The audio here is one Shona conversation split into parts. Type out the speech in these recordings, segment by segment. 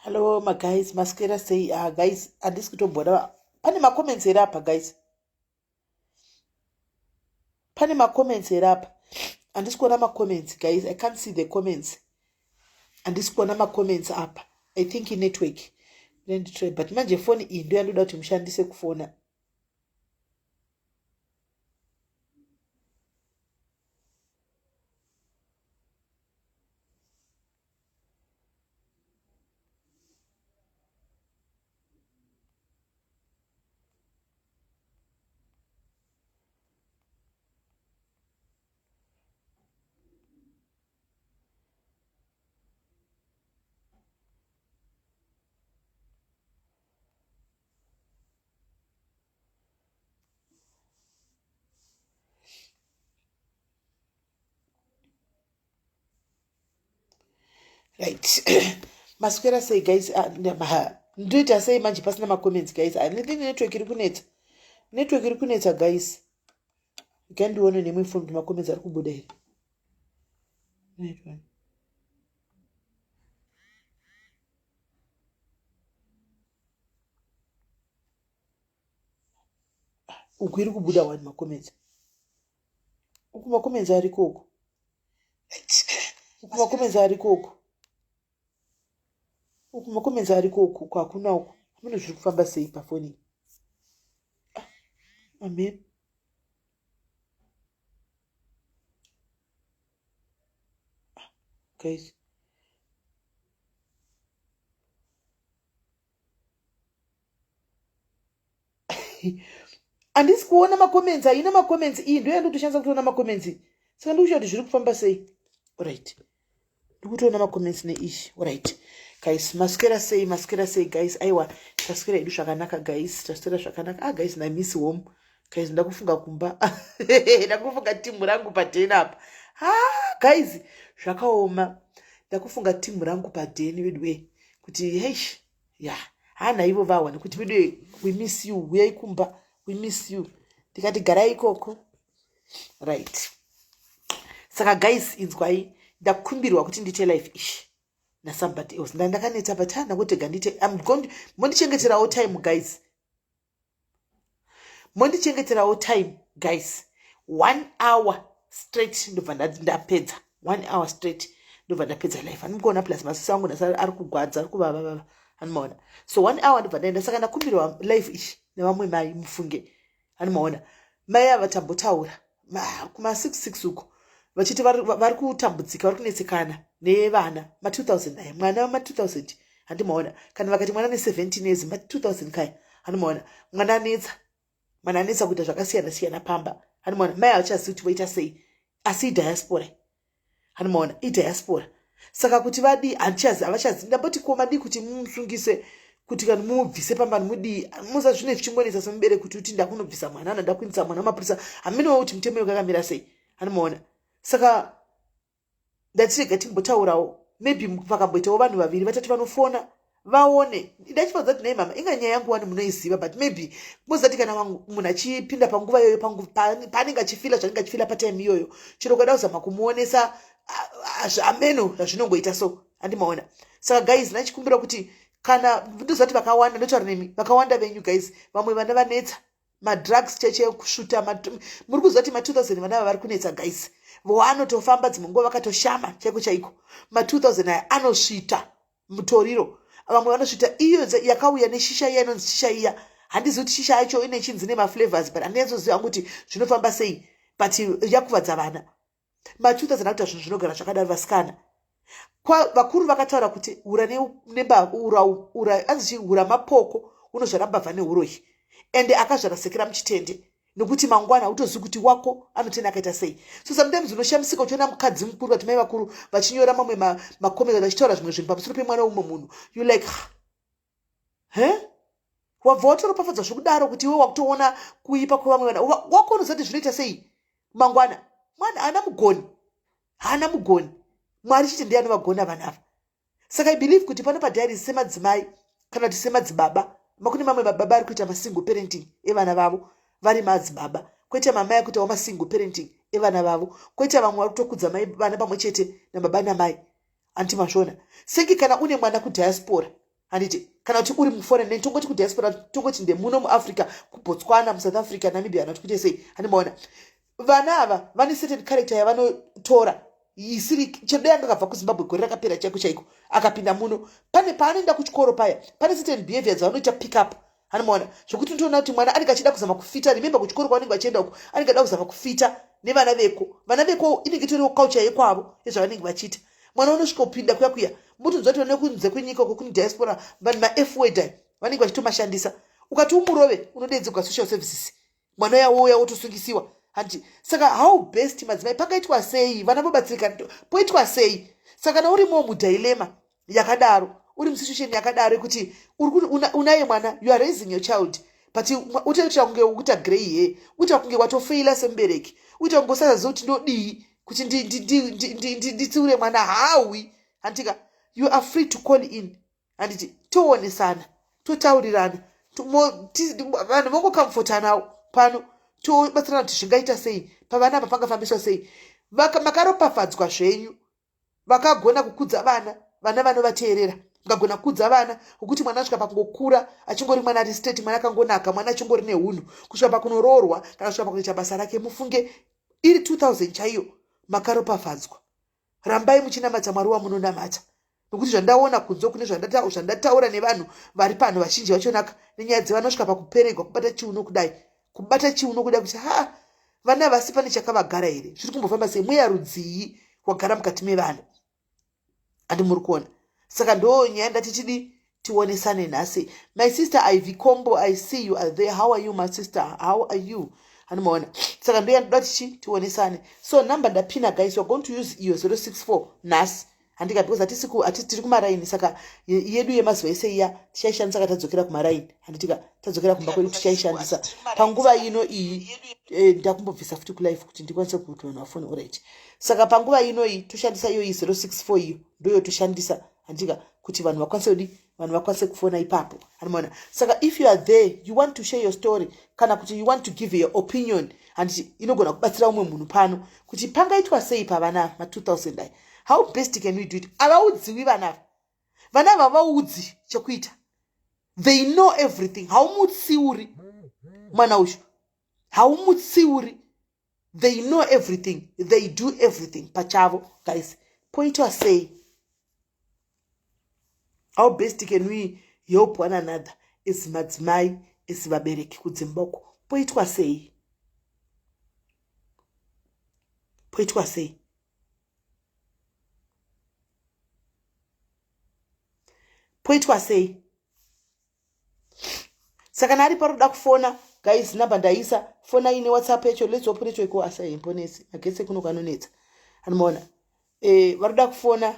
Hallo maguys, maswera sei? Ah guys, handisi kutomboona pane macomments here apa guys? Pane macomments here apa? Handisi kuona macomments guys, I can't see the comments. Handisi kuona macomments apa. I think inetwork. Nditry but manje foni iyi ndo yandoda kuti mushandise kufona. Right, maswera sei guys? Ah, ndoita sei manje pasina macomments guys? I think network iri kunetsa, network iri kunetsa guys. Gandione nemwe phone kuti macomments ari kubuda here. Right one. Uku iri kubuda wani macomments, uku macomments ariko uku, uku macomments ariko uku, uku macomments ariko uku, uku hakuna uku. Hameno zviri kufamba sei pafoni. Ah, amen. Ah, guys, handisi kuona macomments, haina macomments iyi. Ndo yandotoshandisa kutoona macomments, saka ndikusha kuti zviri kufamba sei. Right, ndikutoona macomments neishi. Right guys, maswera sei? Maswera sei guys? Aiwa, taswera hedu zvakanaka guys, taswera zvakanaka. Ah guys, ndamiss home guys, ndakufunga kumba, ndakufunga timu rangu padheni apa. Ah guys, zvakaoma, ndakufunga timu rangu padheni veduwe, kuti heish ya hana ivo vawa nekuti veduwe, we miss you, uyai kumba, we miss you. Ndikati garai ikoko. Right, saka guys, inzwai, ndakumbirwa kuti ndiite live ishi nasomebody else. Ndandakanetsa but hana kutega ndiite. I'm going, mondichengeterawo time guys, mondichengeterawo time guys. One hour straight ndobva ndapedza, one hour straight ndobva ndapedza live. Handimukuona, plus maziso angu nhasi ari kugwadza, ari kuvava vava, handimaona. So one hour ndobva ndaenda. Saka ndakumbirwa live ishi nevamwe mai, mufunge, handimaona. Mai ava tambotaura kuma66 uko, vachiti vari kutambudzika, vari kunetsekana nevana ma2000 aya, mwana ma2000, handimaona. Kana vakati mwana ne17 years, ma2000 kaya, handimaona. Mwana anetsa, mwana anetsa kuita zvakasiyana siyana pamba, handimaona. Mai havachazivi kuti voita sei, asi idiaspora, handimaona, idiaspora. Saka kuti vadii handichazi, havachazi. Ndamboti ko madii kuti mumusungise, kuti kana mumubvise pamba mudii? Muza zvine zvichingonetsa semubereki kuti uti ndakunobvisa mwana, ana ndakuindisa mwana mapurisa, hamenowo kuti mutemo yakakamira sei, handimaona. Saka ndatirega timbotaurawo, maybe pakamboitawo vanhu vaviri vatatu vanofona vaone. Ndachivaudza kuti, "Nai mama, inga nyaya yangu wani munoiziva, but maybe mozati kana munhu achipinda panguva iyoyo, paanenge achifila zvanenge achifila patime iyoyo, chero ukada kuzama kumuonesa ameno zvazvinongoita." So handimaona. Saka guys, ndachikumbira kuti kana ndoziva kuti vakawanda, ndotaura nemi vakawanda venyu guys, vamwe vana vanetsa madrugs cheche, kusvuta. Muri kuziva kuti ma2000 vana ava vari kunetsa guys. Vanotofamba dzimwe nguva vakatoshama chaiko chaiko. Ma 2000 aya anosvita mutoriro. Vamwe vanosvita iyo yakauya neshisha iya inonzi shisha iya. Handizivi kuti shisha yacho ine chinzi nemaflavors but handinyatsozviziva hangu kuti zvinofamba sei but yakuvadza vana. Ma 2000 akuita zvinhu zvinogara zvakadaro vasikana. Kwa vakuru vakataura kuti ura nemba ura ura anzi chii ura mapoko unozvara mbavha neuroyi ende akazvara sekera muchitende nokuti mangwana hautozivi kuti wako anotenda akaita sei. So sometimes unoshamisika uchiona mukadzi mukuru vati mai vakuru vachinyora mamwe macomments vachitaura zvimwe zvinhu pamusoro pemwana wemumwe munhu. You like he wabva watoropafadzwa zvekudaro kuti iwe wakutoona kuipa kwevamwe vana wako unoziva kuti zvinoita sei mangwana. Mwana haana mugoni, haana mugoni. Mwari chete ndiye anovagona vana ava. Saka I believe kuti pano padiaries semadzimai kana kuti semadzibaba, makune mamwe mababa ari kuita masingle parenting evana vavo vari madzibaba, koita mamai akuitawo masingle parenting evana vavo, koita vamwe vari kutokudza mai vana pamwe chete nababa namai. Anti mazvona senge kana une mwana kudiaspora handiti, kana kuti uri muforeign land, tongoti kudiaspora, tongoti ndemuno muAfrica, kuBotswana, muSouth Africa, Namibia, kana kuti kuite sei, handimaona vana ava vane certain character yavanotora isiri chero dai anga akabva kuZimbabwe gore rakapera chaiko chaiko akapinda muno, pane paanoenda kuchikoro paya pane certain behavior dzavanoita pick up. Handimaona zvokuti unotoona kuti mwana anenge achida kuzama kufita. Remember kuchikoro kwavanenge vachienda uko anenge ada kuzama kufita nevana veko. Vana veko inenge itoriwo culture yekwavo yezvavanenge vachiita. Mwana unosvika kupinda kuya kuya motonzwa kuti vane kunze kwenyika uko kune diaspora vanhu maf word aya vanenge vachitomashandisa. Ukati umurove unodeedzegwa social services, mwana uya wouya wotosungisiwa hanti. Saka how best madzimai pangaitwa sei vana vobatsirika poitwa sei? Saka kana urimo mudilema yakadaro, uri musituation yakadaro yekuti unaye mwana, you are raising your child but utoitira kunge ukuita grey hair, uita kunge watofeila semubereki, uita kunge usazaziva kuti ndodii kuti nditsiure mwana hawi hantika. You are free to call in handiti, toonesana, totaurirana, vanhu vongokamfotanawo pano, tobatsirana kuti zvingaita sei pavana apa, pangafambiswa sei. Makaropafadzwa zvenyu vakagona kukudza vana, vana vanovateerera. Mukagona kukudza vana wekuti mwana asvika pakungokura achingori mwana ari straight, mwana akangonaka, mwana achingori neunhu kusvika pakunoroorwa kana kusvika pakunoita basa rake, mufunge iri 2000 chaiyo, makaropafadzwa. Rambai muchinamata Mwari wamunonamata, nokuti zvandaona kunze kune zvandataura nevanhu vari pano vazhinji vachonaka nenyaya dzevanosvika pakuperegwa kubata chiuno kudai, kubata chiuno kudai kuti ha vana vasi pane chakavagara here, zviri kumbofamba sei, mweya rudzii wagara mukati mevanhu andi muri kuona. Saka ndo nyaya ndati tidi tionesane nhasi. My sister Ivy Combo, I see you are there. How are you my sister? How are you? Handimaona. Saka ndo yandoda tichi tionesane. So number ndapina guys, we are going to use iyo 064 nhasi handika, because hatisi hatisi tiri kumaraini. Saka yedu yemazuva ese iya tichaishandisa ka tadzokera kumaraini handitika, tadzokera kumba kwedu tichaishandisa panguva ino iyi. Ndakumbobvisa futi kulife kuti ndikwanise kuti vanhu vafone. Alright, saka panguva ino iyi toshandisa iyoyi 064 iyo ndoyo toshandisa handika, kuti vanhu vakwanise kudi vanhu vakwanise kufona ipapo handimaona. Saka if you are there, you want to share your story kana kuti you want to give your opinion handiti, inogona kubatsira umwe munhu pano kuti pangaitwa sei pavana ma2000 aya, how best can we do it. Havaudziwi vana ava, vana ava vaudzi chekuita, they know everything. Haumutsiuri mwana uyu, haumutsiuri. They know everything, they do everything pachavo. Guys, poitwa sei? How best can we help one another as madzimai, as vabereki kudzimba uko? Poitwa sei? Poitwa sei? Poitwa sei? Saka kana ari paroda kufona guys, namba ndaisa, fona ine WhatsApp yacho. Let's hope network asa imponesi magetsi kuno kwanonetsa anomaona. Varoda kufona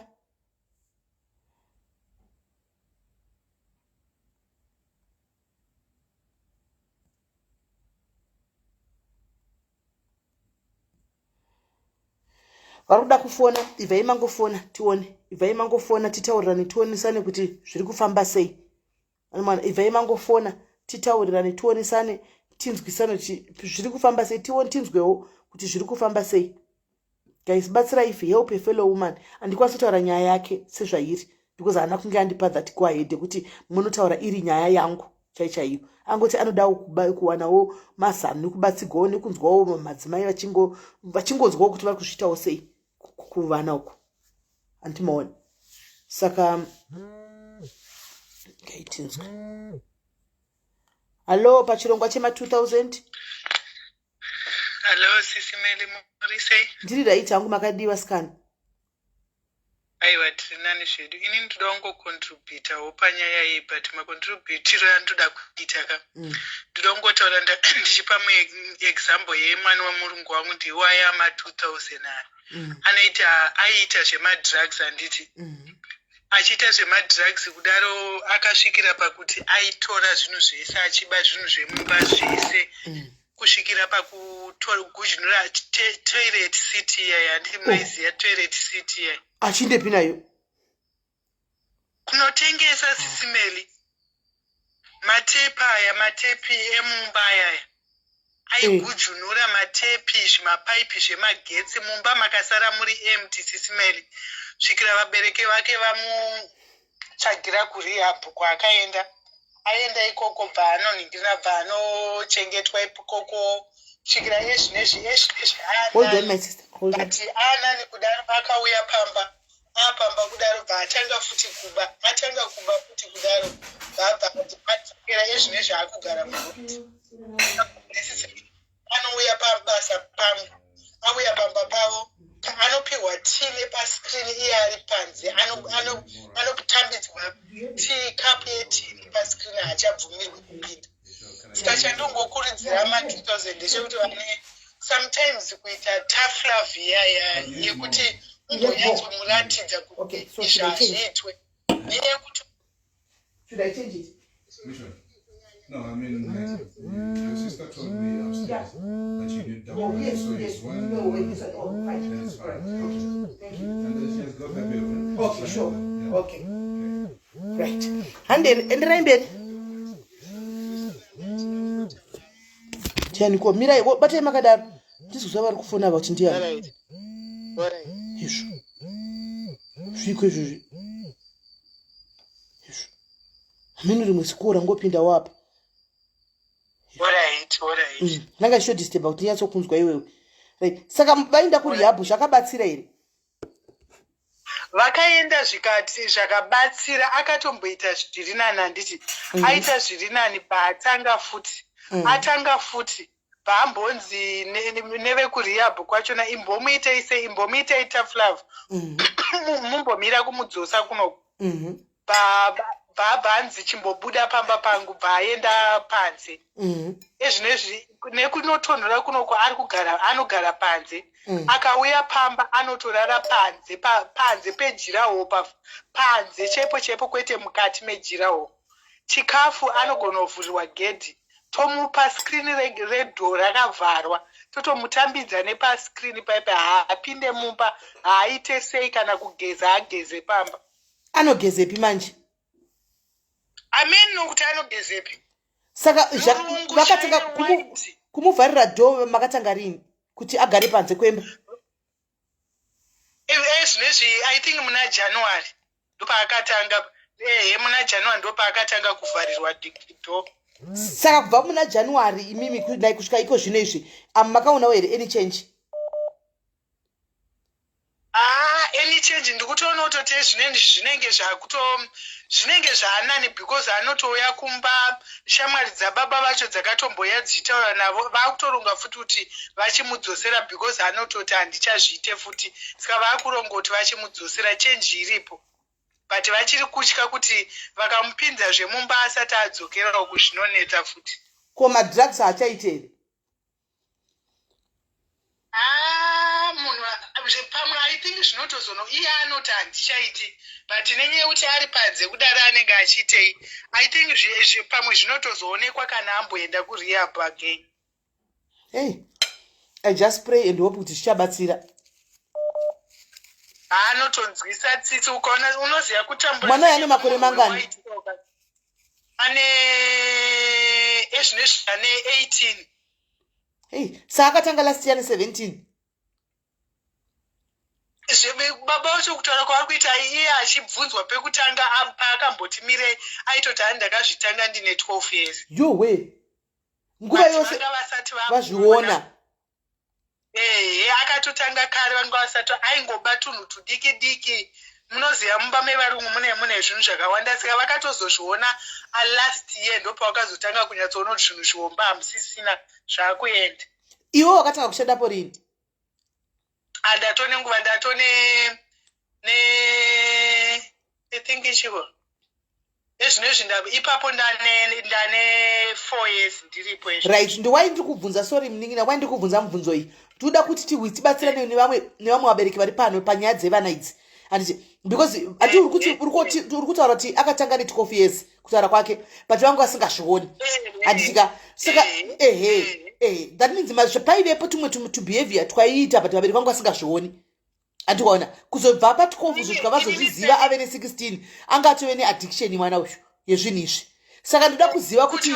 vari kuda kufona, ibvai mangofona tione, ibvai mangofona titaurirane, tionesane kuti zviri kufamba sei. Mwana, ibvai mangofona titaurirane, tionesane, tinzwisane kuti zviri kufamba sei, tione, tinzwewo kuti zviri kufamba sei. Guys, batsirai, if help a fellow woman. Handikwanisi kutaura nyaya yake sezvairi because haana kunge andipa that go ahead yekuti munotaura iri nyaya yangu. Chai chaiyo angoti anodawo kuwanawo mazano nekubatsigwawo nekunzwawo madzimai vachingonzwawo kuti vari kuzviitawo sei kuvana uku, andimaona. Saka ngaitinzwe. Hallo, pachirongwa chema 2000. Hallo, sisi Meli, muri sei? Ndiri right hangu, makadiwa sikana? Aiwa, tiri nani zvedu. Ini ndoda kungocontributawo panyaya iyi, but macontributiro andoda kuita ka, ndoda kungotaura ndichipa muexample yemwana wemurungu wangu, ndiwaya ma2000 aya. Anoita, aiita zvemadrugs, handiti? Achiita zvemadrugs kudaro, akasvikira pakuti aitora zvinhu zvese, achiba zvinhu zvemumba zvese, kusvikira pakugujunura toilet seat iyaya. Handiti munoiziva toilet seat iyaya? Achindepi nayo? Kunotengesa, sisi Meli. Matepi aya, matepi emumba ayaya, aigujunura matepi, zvimapaipi zvemagetsi. Mumba makasara muri empty, sisi Meli, svikira vabereki vake vamutsvagira kurehab kwaakaenda. Aenda ikoko, bva anonhingirira, bva anochengetwa ikoko svikira ezvinezvi, ezvinezvi. Hold on, my sister, hold on. But anani kudaro, akauya pamba, apamba kudaro, bva atanga futi kuba. Atanga kuba futi kudaro, bvabva adzokera. Ezvinezvi akugara murodi. Anouya pabasa pangu, auya pamba pavo, anopiwa tii nepascreen, iye ari panze. Anotambidzwa tii, kapu yetii nepascreen, haachabvumirwi kupinda. Saka chandongokurudzira ma2000 ndechekuti vane sometimes kuita tough love iyaya yekuti umbonyatsomuratidza kuti Okay, so izvi should I change? hazviitwe, nenyaya yekuti Should I change it? Which one? No, I mean, like, your sister told me upstairs that you need that Oh, one. yes, So yes. it's one. No, wait, this one. Oh, fine. Then it's All right. fine. Okay. Thank you. And then she has got her bill, right? Okay, sure. Yeah. Okay. Right. Hande, enderai mberi. Ndiani ko? Mirai, batai makadaro. Ndizozva vari kufona ava kuti ndiani. Alright. Izvo. Zviko izvozvi. Izvo. Hameno rimwe sikora ngopinda wapa. Alright. Nanga chichodisturba kuti nyatsokunzwa iwewe. Right. Saka vaenda kurehab, zvakabatsira here? Vakaenda, zvikati zvakabatsira. Akatomboita zviri nani, handiti? Aita zviri nani, paatanga futi, atanga futi, paambonzi nevekurehab kwachona, imbomuitei sei, imbomuitei tough love, mumbomira kumudzosa kunoku. Bhabha anzi chimbobuda pamba pangu, bva aenda panze. Ezvinezvi nekunotonhora kunoko ari kugara, anogara panze. Akauya pamba anotorara panze, panze pejiraho, panze chepo chepo, kwete mukati mejiraho. Chikafu anogona kuvhurirwa gedhi, tomupa screen redoor rakavharwa, totomutambidza nepascreen paipa. Haapinde mumba, haaite sei, kana kugeza ageze pamba. Anogezepi manje? Amen, nokuti anogezepi. Saka Murungu vakatanga chaiye, white. kumuvharira door makatanga rini kuti agare panze kwemba? Ezvinezvi I think muna January ndopaakatanga. Ehe, muna January ndopaakatanga kuvharirwa door. Saka kubva muna January imimi like kusvika iko zvino izvi, makaonawo here any change? Ah, any change, ndikutoona kutoti ezvinezvi zvinenge zvakuto, zvinenge zvaanani, because anotouya kumba. Shamwari dzababa vacho dzakatomboya dzichitaura navo, vakutoronga futi kuti vachimudzosera, because anototi handichazviite futi. Saka vakuronga kuti vachimudzosera. Change iripo, but vachiri kutya kuti vakamupinza zvemumba asati adzokera uku, zvinonetsa futi. Ko madrugs haachaiti here? Ah, munhu pamwe, I think zvinotozono, iye anoti handichaiti, but nenyaya yekuti ari panze kudaro anenge achiitei? I think pamwe zvinotozoonekwa kana amboenda kurehab again. Hey, I just pray and hope kuti zvichabatsira. Anotonzwisa tsitsi ukaona, unoziva kutambura. Mwana uyu ane makore mangani? Ane, ezvinezvi ane 18. Hey, saka akatanga last year ne17? Baba vacho kutaura kwavari kuita iye achibvunzwa pekutanga paakamboti mirei aitoti hani ndakazvitanga ndine 12 years. Yowe, nguva yose vazviona. Ehe, akatotanga kare, vanga vasati, aingoba tunhu tudiki diki. Munoziva mumba mevarungu mune zvinhu zvakawanda, saka vakatozozviona last year, ndopavakazotanga kunyatsoona kuti zvinhu zvihomba hamusisina, zvaakuenda. Iwe wakatanga kushandapo rini? Ndatone nguva, ndatone ne I think ichiko ezvinezvi ipapo ndane 4 years ndiripo. Right, ndowai ndiri kubvunza, sorry munin'ina, wai ndiri kubvunza mubvunzo iyi, tinoda kuti tibatsirane nevamwe vabereki vari pano panyaya dzevana idzi, handiti? Because hati uri kutaura kuti akatanga ne12 years kutaura kwake, but vangu vasingazvioni, handitika? Saka ehe, that means paivepo tumwe tubehavior twaiita, but vabereki vangu vasingazvioni, handikuona? Kuzobva pa12 kuzosvika vazozviziva ave ne16, anga atove neaddiction mwana uyu yezvinhu izvi. Saka ndoda kuziva kuti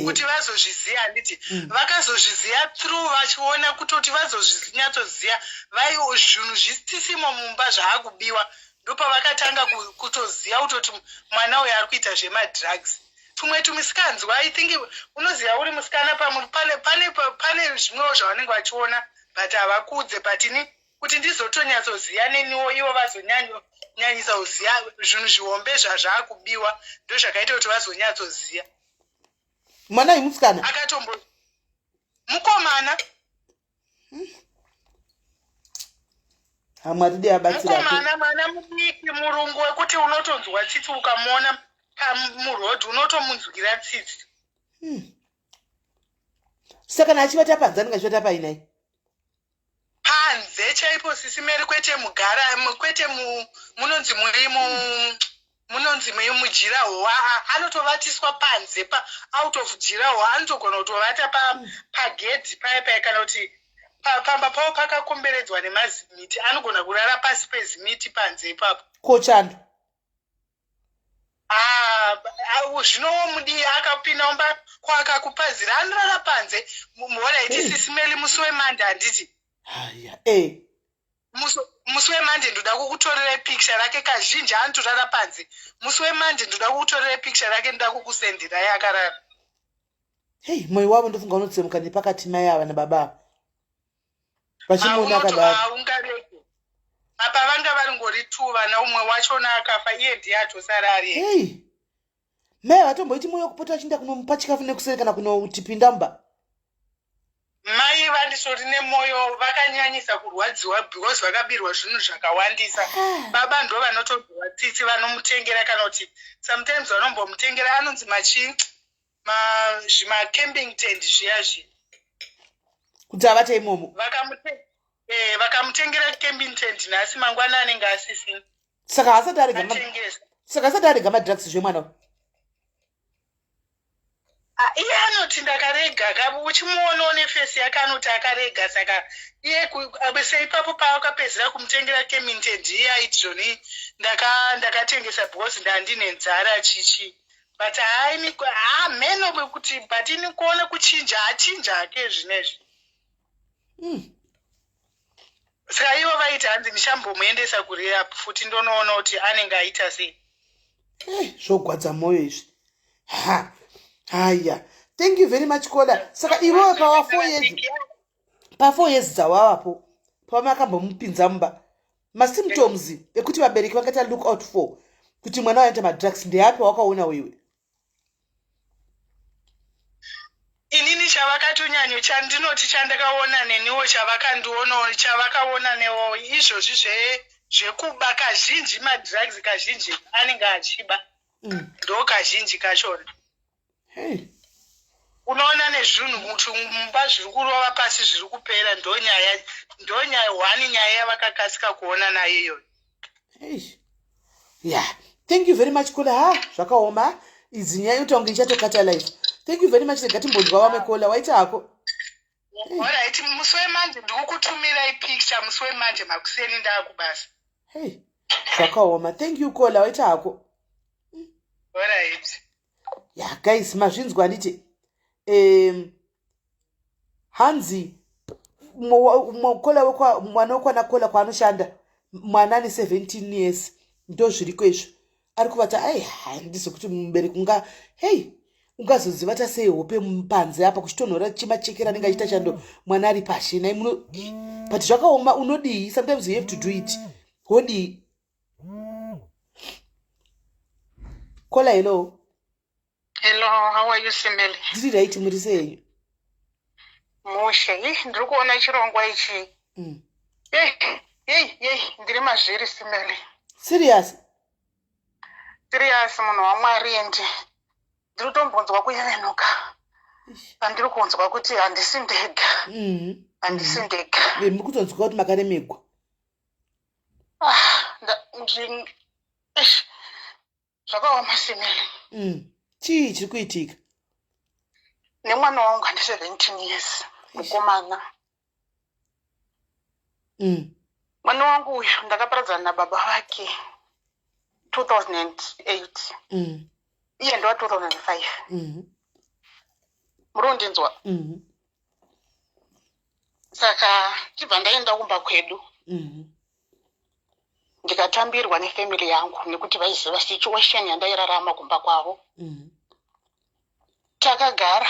kuti vazozviziva, handiti? Vakazozviziva through vachiona kutoti vazozvinyatsoziva vai zvinhu zvisisimo mumba, zvaakubiwa, ndopavakatanga kutoziva kutoti mwana uyu ari kuita zvemadrugs. Tumwe tumisikanzwa, I think unoziva uri musikana, pamwe pane zvimwewo zvavanenge vachiona, but havakudze. But ini kuti ndizotonyatsoziva neniwo, ivo vazonyanyisa kuziva zvinhu zvihombe zvazvaakubiwa, ndo zvakaita kuti vazonyatsoziva. Mwana uyu musikana? Akatombo mukomana. Hamwari de abatsira. Mukomana, mwana mudiki, murungu wekuti unotonzwa tsitsi ukamuona pamurodhi, unotomunzwira tsitsi. Saka kana achivata panze, anenge achivata painai? Panze chaipo, Sisi Mary, kwete mugara, kwete munonzi muri munonzi mudurawall. Anotovatiswa panze, pa out of durawall. Anotogona kutovata pagedhi paya paya, kana kuti pamba pavo pakakomberedzwa nemazimiti, anogona kurara pasi pezimiti panze ipapo. Kochando? Ah, zvino mudii? Akapinda mumba kwakakupazira, anorara panze. Alright, Sisi Mary, musi weMonday, handiti? Haya e. Musi weMonday ndoda kukutorerai picture rake. Kazhinji anotorara panze. Musi weMonday ndoda kukutorerai picture rake, ndoda kukusendirai akarara. Hei, mwoyo wavo ndofunga unotsemuka nepakati, mai ava nababa ava vachimuona akadaro. Haungarege. Apa vanga vari ngori two vana, umwe wachona akafa, iye ndiye atosara ari ega. Hei, mai vatomboiti mwoyo wekupota vachienda kunomupa chikafu nekuseri kana kunoti pinda mumba? Mai vandisori nemwoyo, vakanyanyisa kurwadziwa because vakabirwa zvinhu zvakawandisa. Baba ndo vanotonzwa tsitsi, vanomutengera, kana kuti sometimes vanombomutengera anonzi machi zvimacamping tent zviya zviya. Kuti avate imomo. Vakamutengera camping tent nhasi, mangwana anenge asisina. Saka hasati arega Atengesa. Saka asati arega madrugs zvemwana uyu? Ah, iye anoti ndakarega. Uchimuonawo neface yake, anoti akarega. Saka iye seipapo paakapedzera kumutengera camping tent, iye aiti zvoni ndakatengesa because ndandine nzara chichi, but haini hameno kuti, but ini kuona kuchinja, achinja hake zvinezvi. Saka ivo vaiti hanzi ndichambomuendesa kurehab futi, ndonoona kuti anenge aita sei. Zvogwadza mwoyo izvi. Ha, haya, thank you very much, caller. Saka iwewe pawa 4 years, pa4 years dzawavapo, pavamakambomupinza mumba, masymptoms ekuti vabereki vangaita look out for kuti mwana waita madrugs ndeapi wakaona wewe? Inini chavakatonyanyo, chandinoti chandakaona neniwo, chavakandionawo, chavakaona newo izvozvi zvekuba kazhinji, madrugs kazhinji anenge achiba. Ndo kazhinji kachona. Hey. Unoona nezvinhu kuti mumba zviri kurova pasi, zviri kupera. Ndonyaya one, nyaya yavakakasika kuona nayo iyoyo. Hey. Yeah, thank you very much, caller. Ha, zvakaoma idzi nyaya, inoita kunge ichatokata life. Thank you very much. Rega timbonzwa vamwe. Caller, waita hako. Alright, musi weMonday ndikukutumirai picture, musi weMonday makuseni ndaakubasa. Hey, zvakaoma. Thank you, caller, waita hako. Alright. Yeah guys, mazvinzwa, handiti? Hanzi Kola mwana wekwana kola kwaanoshanda mwana ane 17 years ndozviriko izvo ari kuvata ai handizi kuti mubereki unga hei ungazozivata sei hope panze apa kuchitonhora chimachekera anenge achiita chando mwana ari pashi nai muno but zvakaoma unodii sometimes you have to do it wodii kola hello Hello, how are you Simeli? Ndiri right muri sei? Mushe, ih ndiri kuona chirongwa ichi. Hey, hey, hey, ndiri mazviri Simeli. Serious? Serious munhu waMwari endi. Ndiri kutombonzwa kuyevenuka. Pandiri kunzwa kuti handisi ndega. Handisi ndega. Eh, muri kutonzwa kuti makaremegwa. Ah, nda, ndri, eish. Zvakaoma Simeli. Chii chiri kuitika? Nemwana wangu ane 17 years mukomana. Mwana wangu uyu ndakaparadzana nababa vake 2008. Iye ndewa 2005. Muri kundinzwa? Saka tibva ndaenda kumba kwedu. Ndikatambirwa nefamily yangu nekuti vaiziva situation yandairarama kumba kwavo. Takagara.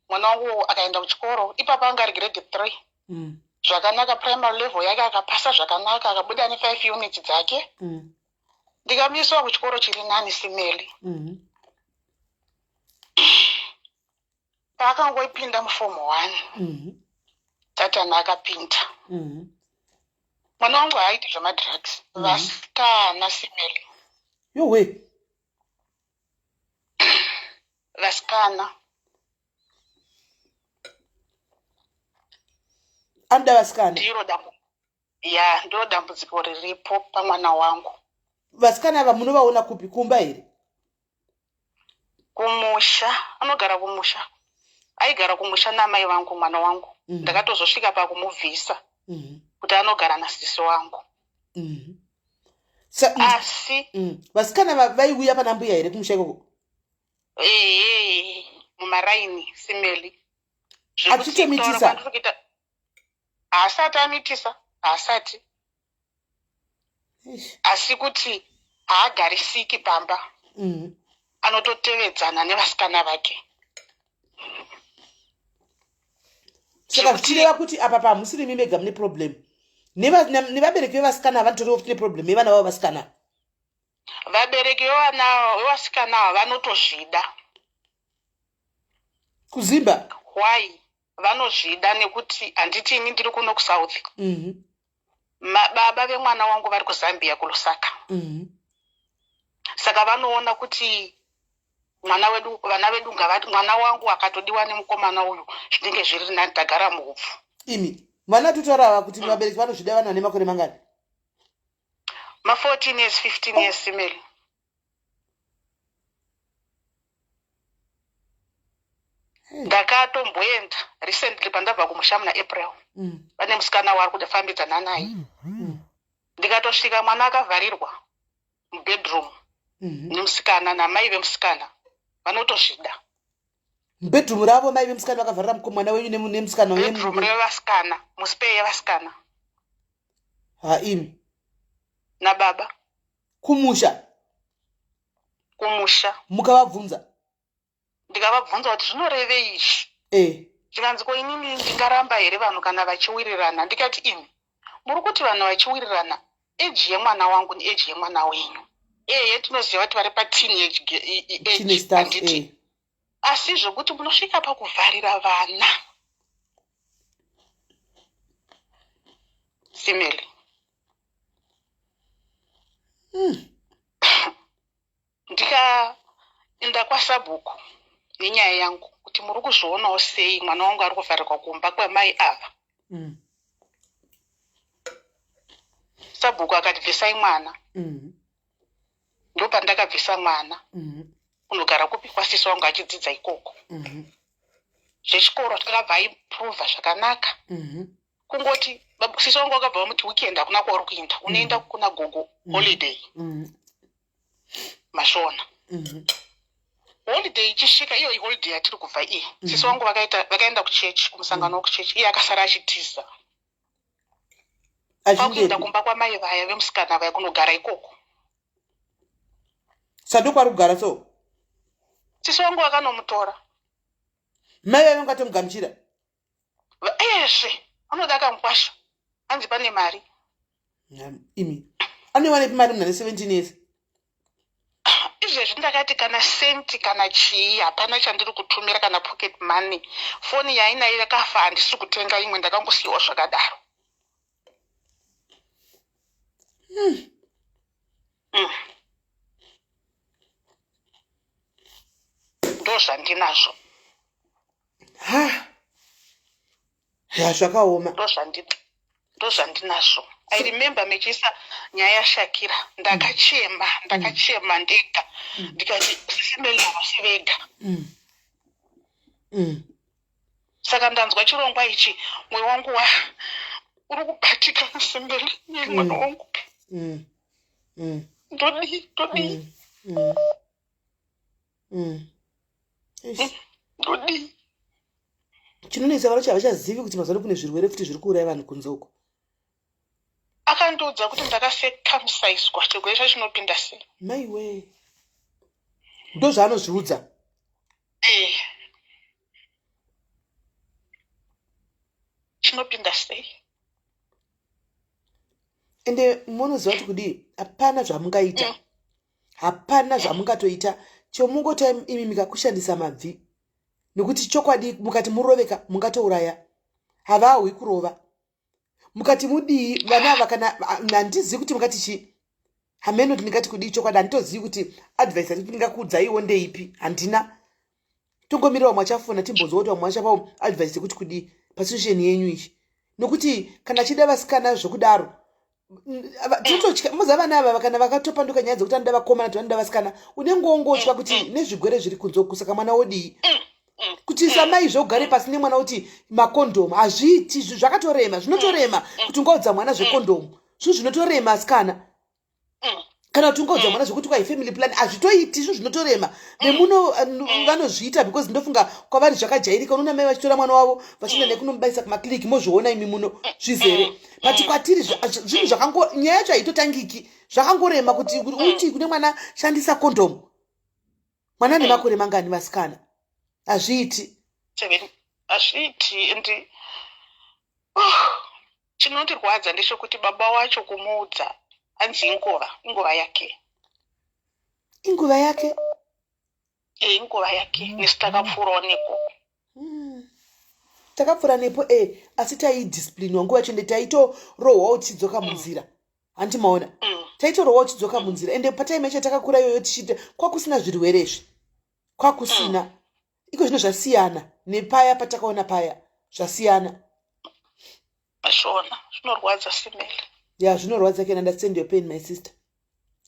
Mwana wangu akaenda kuchikoro, ipapo anga ari grade 3. Zvakanaka, primary level yake akapasa zvakanaka, akabuda ne 5 units dzake. Ndikamuiswa kuchikoro chiri nani Simeli. Paakangoipinda muform 1, Satani akapinda. Mwana wangu haaiti zvemadrugs. Vasikana Simeli. Yowe. Vasikana. Anoda vasikana. Ndiro dambudziko. Ya, ndiro dambudziko riripo pamwana wangu. Vasikana ava munovaona kupi, kumba here? Kumusha, anogara kumusha. Aigara kumusha namai vangu mwana wangu. Ndakatozosvika pakumubvisa kuti anogara nasisi wangu. Asi Vasikana vaiuya pana mbuya here kumusha ikoko? Ehe, mumaraini Simeli. Achitomitisa? Haasati amitisa, haasati. Asi kuti haagarisiki pamba. Anototevedzana nevasikana vake. Saka zvichireva kuti apa pamusiri imi mega mune problem. Nevabereki vevasikana vanotoriwo futi neproblem yevana vavo vasikana. Vabereki vevana vevasikana ava vanotozvida. Kuzimba? Why? Vanozvida nekuti handiti ini ndiri kuno kuSouth. Baba vemwana wangu vari kuZambia kuLusaka. Saka vanoona kuti mwana wedu, vana vedu ngavati mwana wangu akatodiwa nemukomana uyu zvinenge zviri nani tagara muhupfu. Imi vana totaura kuti vabereki vanozvida vana vane makore mangani? Ma 14 years, 15 years Simeli. Ndakatomboenda recently pandabva kumusha muna April. Pane musikana waari kufambidzana naye. Ndikatosvika mwana akavharirwa mubedroom nemusikana namai vemusikana vanotozvida. Mubedroom ravo mai vemusikana vakavharira mwana wenyu nemusikana wenyu. Bedroom revasikana, muspare yevasikana. Ha imi. Nababa. Kumusha. Kumusha. Mukavabvunza. Ndikavabvunza kuti zvinorevei izvi? Zvikanzi ko inini ndingaramba here vanhu kana vachiwirirana? Ndikati imi muri kuti vanhu vachiwirirana age yemwana wangu neage yemwana wenyu. Ehe tinoziva kuti vari pateenage age handiti. Asi zvokuti munosvika pakuvharira vana. Simeli. Ndikaenda kwasabhuku nenyaya yangu kuti muri kuzvionawo sei mwana wangu ari kuvharirwa kumba kwamai ava. Sabhuku akati bvisai mwana. Ndopandakabvisa mwana. Unogara kupi kwasisi wangu achidzidza ikoko. Zvechikoro akabva aimprova zvakanaka. Kungoti sisi wangu akabva vamuti weekend hakuna kwauri kuenda, unoenda kuna gogo holiday. Mashona. Holiday ichisvika iyo iholiday yatiri kubva iyi, sisi wangu vakaita vakaenda kuchechi, kumusangano wekuchechi, iye akasara achitiza kwakuenda Achindepi? kumba kwamai vaya vemusikana vaya kunogara ikoko. Sadoko ari kugara so? Sisi wangu vakanomutora. Mai vaive vangatomugamuchira? Ezve anoda akamukwasha, hanzi pane mari. Imi, anoiwanepi mari munhu ane 17 years? Izvezvi ndakati kana senti kana chii hapana chandiri kutumira, kana pocket money. Foni yainayo yakafa, handisi kutenga imwe, ndakangosiyiwa zvakadaro. Ndo zvandinazvo. Ha, ya, zvakaoma. Ndo zvandinazvo. I remember mechiisa nyaya yaShakira, ndakachema, ndakachema ndega, ndikati Sisi Melly havasi vega. Saka ndanzwa chirongwa ichi, mwoyo wangu wa uri kubatika, Sisi Melly, mwana wangu. Ndodii, ndodii? Eish. Ndodii? Chinonetsa, vacho havachazivi kuti mazuva ano kune zvirwere futi zviri kuuraya vanhu kunze uko. Akandiudza kuti ndakacircumciswa, chirwere chacho chinopinda sei? Maiwe, ndo zvaanozviudza? Eh. Chinopinda sei? Ende munoziva kuti kudii, hapana zvamungaita. Hapana zvamungatoita. Chomungota imi mikakushandisa mabvi, nekuti chokwadi mukati muroveka mungatouraya. Havahwi kurova mukati mudii vana ava. Kana handizivi kuti mungati chii, hameno kuti ndingati kudii. Chokwadi handitozivi kuti advice yatiti ndingakuudzaiwo ndeipi, handina. Tongomirira vamwe vachafona, timbonzwa kuti vamwe vachapawo advice yekuti kudii pasituation yenyu iyi, nokuti kana achida vasikana zvokudaro, tinototya. Muziva vana ava kana vakatopanduka nyaya dzekuti anoda vakomana, kuti vanoda vasikana, unenge wongotya kuti nezvigwere zviri kunze uku, saka mwana wodii? Kuti samai zvogare pasi nemwana kuti makondomu, hazviiti. Zvakatorema, zvinotorema kuti ungaudza mwana zvekondomu. Zvinhu zvinotorema, asikana. Kana kuti ungaudza mwana zvekuti kwai family plan, hazvitoiti. Zvinhu zvinotorema. Nemuno vanozviita because ndofunga kwavari zvakajairika. Unoona mai vachitora mwana wavo vachienda naye kunomubayisa kumakliniki, mozviona imi muno zvizere. But kwatiri zvinhu zvakango, nyaya yacho haitotangiki, zvakangorema kuti uti kune mwana shandisa kondomu. Mwana ane makore mangani, vasikana? Hazviiti. Hazviiti. And oh, chinondirwadza ndechekuti baba wacho kumuudza, hanzi inguva, inguva yake. Inguva yake. E, inguva yake, nesu takapfuurawo neko. Takapfuura nepo e, asi taidisciplinwa nguva yacho, ende taitorohwa uchidzoka munzira, handi maona? Taitorohwa uchidzoka munzira. Ende patime yacho takakura iyoyo tichiita, kwakusina zvirwere izvi, kwakusina. Iko zvino zvasiyana nepaya patakaona paya, zvasiyana. Zvona zvinorwadza, Sisi Melly. Ya, zvinorwadza. Can understand your pain, my sister,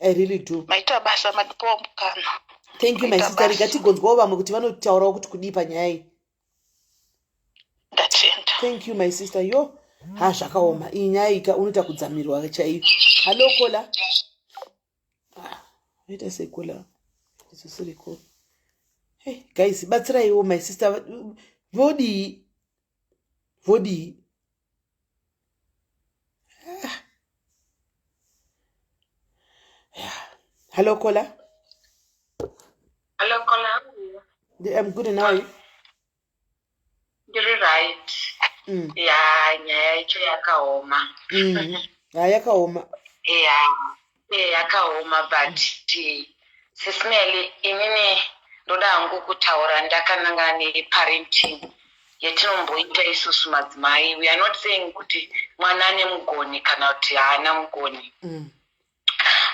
I really do. Maita basa, madipawo mukana. Thank you, my Maita sister. basa. Rega tigonzwawo vamwe kuti vanotaurawo kuti kudii panyaya iyi. Ndatenda. Thank you, my sister. Yo, ha, zvakaoma iyi nyaya ika, unoita kudzamirwa chaiyo. Hallo, caller. Ah, vaita sei, caller? Izosiriko. Hey guys, batsiraiwo my sister. Vodii, vodii? Ah. Yeah. Hello, caller. Hello, caller. How are you? I'm good, and how are you? Ndiri right. Ya, nyaya yacho yakaoma. Ha, yakaoma. Ya, yakaoma, but Sisi Melly, inini ndoda hangu kutaura ndakananga neparenting yatinomboita isusu madzimai. We are not saying kuti mwana ane mugoni kana kuti haana mugoni.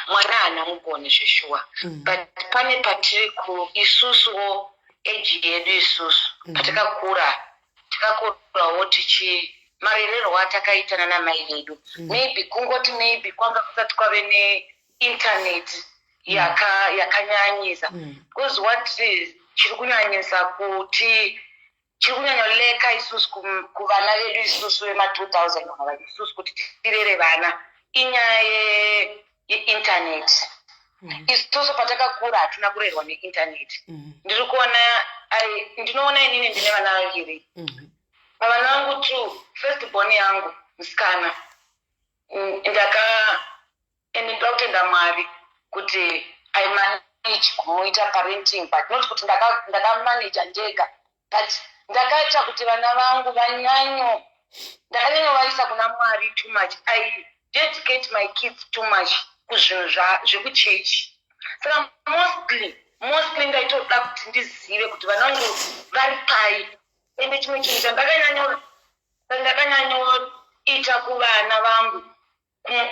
Mwana haana mugoni zveshuwa, but pane patiri ku isusuwo eji yedu isusu patakakura, takakurawo tichi marererwo atakaita nanamai vedu. Maybe kungoti maybe kwanga kusati kwave neinternet yakanyanyisa, because what is chiri kunyanyisa kuti chiri kunyanyoleka isusu kuvana vedu isusu vema2000 ava isusu kuti tirere vana inyaya yeinternet. Isusu patakakura hatina kurerwa neinternet. Ndiri kuona, ndinoona inini ndine vana vaviri. Pavana vangu two, first born yangu musikana, ndaka and ndoda kutenda Mwari kuti I manage kumuita parenting, but not kuti ndakamanage ndega, but ndakaita kuti vana vangu vanyanyo, ndakanyanyovaisa kuna Mwari too much. I dedicate my kids too much kuzvinhu zvekuchechi. Saka mostly ndaitoda kuti ndizive kuti vana vangu vari pai. Ende chimwe chinhu chandakanyanyoita kuvana vangu,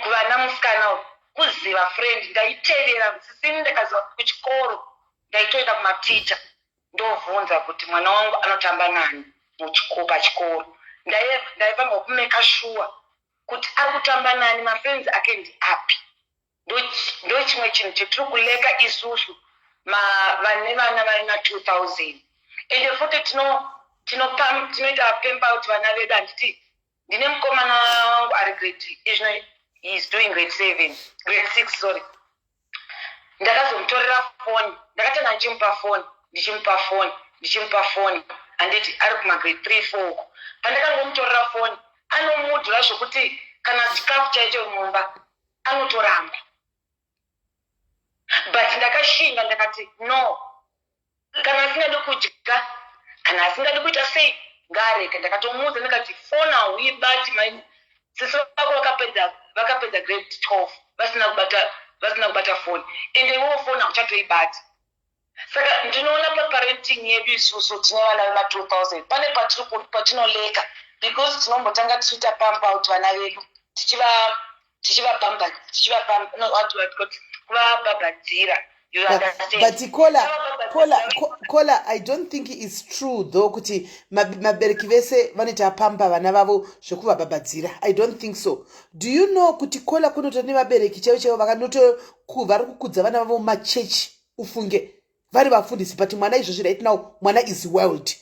kuvana musikana uyu, kuziva friend. Ndaitevera sisini, ndikaziva kuchikoro, ndaitoenda kumaticha ndovhunza kuti mwana wangu anotamba nani pachikoro. Ndaifanirwa kumake sure kuti ari kutamba nani, mafriends ake ndiapi. Ndo chimwe chinhu chetiri kulacka isusu vane vana vari na2000. Ende futi tinoita pamper kuti vana vedu. Handiti ndine mukomana wangu ari grade izvino, he is doing grade 7, grade 6, sorry. Ndakazomutorera foni, ndakatanga ndichimupa foni, ndichimupa foni, ndichimupa foni, handiti ari kumagrade 3, 4 uko. Pandakangomutorera foni, anomudhura zvokuti kana chikafu chaicho mumba anotoramba. But ndakashinga, ndakati no, kana asingadi kudya, kana asingadi kuita sei, ngaarege. Ndakatomuudza, ndikati foni hauibati. Sisi vako vakapedza grade 12 vasina kubata foni, ende iwewo foni hauchatoibati. Saka ndinoona paparenting yedu isusu tine vana vema2000, pane patinolacka because tinombotanga tichiita pamper out vana vedu, tichivapamper, kuvabhabhadzira. But Kola, Kola, Kola, I don't think it's true though kuti mabereki vese vanoita pamper vana vavo zvekuvabhabhadzira. I don't think so. Do you know kuti, Kola, kunoita nevabereki chaivo chaivo vakanoto vari kukudza vana vavo mumachechi, ufunge vari vafundisi, but mwana izvozvi, right now, mwana is wild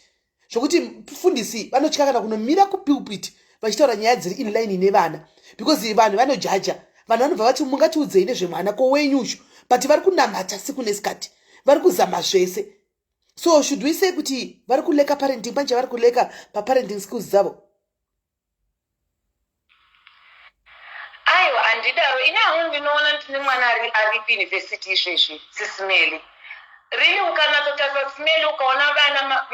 zvokuti mufundisi vanotya kana kunomira kupulpit vachitaura nyaya dziri inline nevana, because vanhu vanojudge. Vanhu vanobva vati, "Mungatiudzei nezvemwana ko wenyucho?" But vari kunamata siku nesikati, vari kuzama zvese. So should we say kuti vari kulacka parenting? Panje vari kulacka paparenting skills dzavo? Aiwa, handidaro. Ini hangu ndinoona ndine mwana ari kuuniversity izvezvi, Sisimeli. Rini ukanatsotarisa, Simeli, ukaona vana,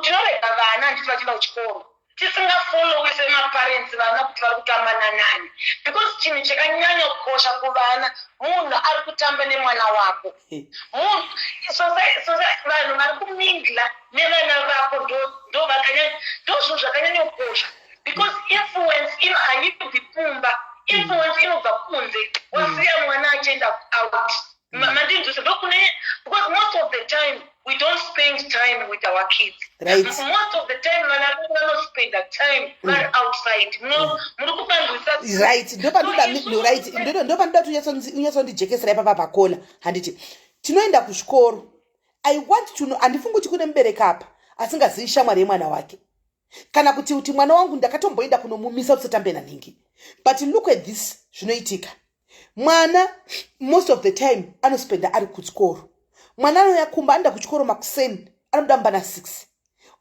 tinorega vana, handiti, vachienda kuchikoro, tisingafollowi semaparents vana kuti vari kutamba nanani, because chinhu chakanyanya kukosha kuvana munhu ari kutamba nemwana wako. Vanhu vari kumingla nevana vako ndo zvinhu zvakanyanya kukosha, because influence ino haibvi kumba, influence inobva kunze. Wasiya mwana achienda out. Mandinzwisa? Ndokune, because most of the time we don't spend time with our kids. Most of the time vana vedu vanospenda time vari outside. Muri kupanzwisa? Right, ndopanoda, right, ndopanoda kuti unyatsondijekesera ipapa pakola. Handiti tinoenda kuchikoro? I want to know, handifungi kuti kune mubereki apa asingazivi shamwari yemwana wake, kana kuti mwana wangu ndakatomboenda kunomumisa kuti satambe nanhingi. But look at this, zvinoitika, mwana most of the time anospenda ari kuchikoro. Mwana anouya kumba, anoenda kuchikoro makuseni, anobuda mumba na6,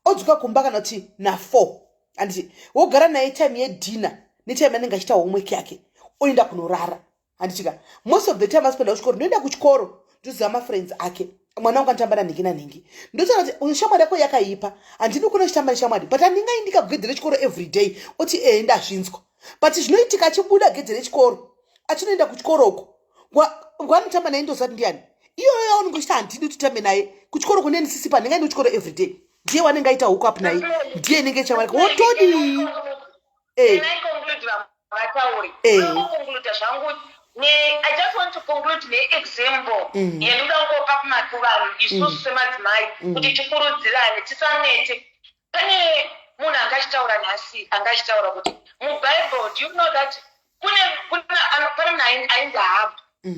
odzoka kumba kana kuti na4, handiti? Wogara naye time yedinner netime anenge achiita homework yake, oenda kunorara, handitika? Most of the time asipenda kuchikoro. Ndoenda kuchikoro, ndoziva mafriends ake. Mwana wangu anotamba nanhingi nanhingi. Ndotaura kuti uyu shamwari yako yakaipa, handidi kuona chitamba neshamwari, but handingaindika kugedhe rechikoro every day. Oti ehe, ndazvinzwa. But zvinoitika, achibuda gedhe rechikoro, achinoenda kuchikoro uko wanotamba naye, ndozati ndiani iyoyo yaunenge uchiti handidi kuti tambe naye kuchikoro kune ndisisipa? Handingaendi kuchikoro every day. Ndiye wanenge aita hook up naye, ndiye inenge shamwari, wotodii? Vatauri conclude zvangu. I just want to conclude neexample yendoda kungopa kuvanhu isusu semadzimai kuti tikurudzirane, tisanete. Pane munhu angachitaura nhasi, angachitaura kuti muBible, do you know that kune pane munhu ainzi Ahabhu,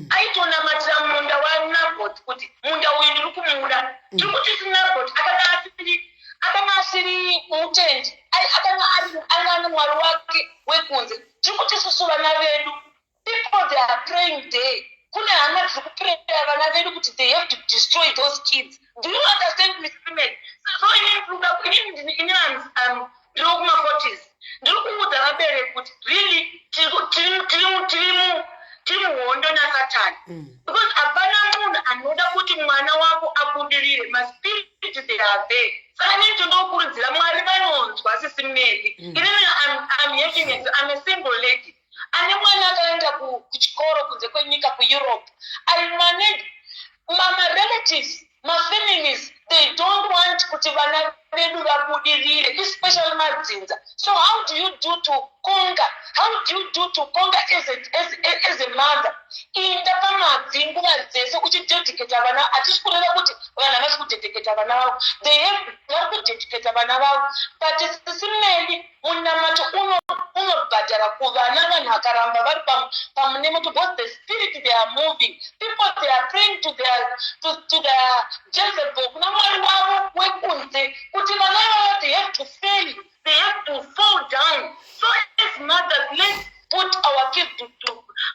aitonamatira munda waNabhot kuti munda uyu ndiri kumuda. Tiri kuti Nabhot akanga asiri mutendi, akanga ane mwari wake wekunze. Tiri kuti isusu vana vedu, people, they are praying day. Kune hama dziri kupreya. kids. Do you understand, Sis Melly? So inini ndiri kuma-40s, ndiri kuudza vabereki kuti really tiri muhondo naSatani, because hapana munhu anoda kuti mwana wako abudirire. Maspirit, they are there. Saka nini tindokurudzira, Mwari vanonzwa, Sis Melly. Inini I'm a single lady ane mwana akaenda kuchikoro kunze kwenyika, kuEurope. I manage marelatives, mafamilies, they don't want kuti vana vedu vabudirire, especially madzinza. So how do you do to conquer? How do you do to conquer as a mother? Inda pamabvi nguva dzese uchidedicata vana. Hatisi kureva kuti vanhu havasi kudedicata vana vavo. They have, vari kudedicata vana vavo, but Sis Melly, munamato unobhadhara kuvana. Vanhu vakaramba vari pamunamato, because the spirit, they are moving. People, they are praying to their Jezebel, kuna mwari wavo wekunze, kuti vana vavo, they have to fail, they have to fall down. So as mothers, let's put our kids to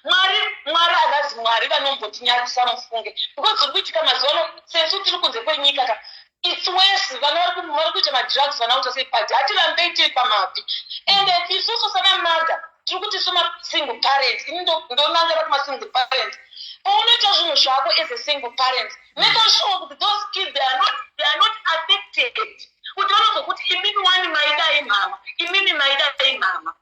Mwari. Mwari havazi Mwari vanombotinyarisa, mufunge, because zviri kuitika mazuva ano, sesu tiri kunze kwenyika ka, it's worse. Vana vari kuita madrugs, vana kuita sei, but hatirambei tiri pamabvi. And isusu sana mother tiri kuti isu masingle parents, ini ndonangara kumasingle parent, paunoita zvinhu zvako as a single parent, make sure kuti those kids, they are not affected, kuti vanozokuti, "Imimi wani maidai mama, imimi maidai mama."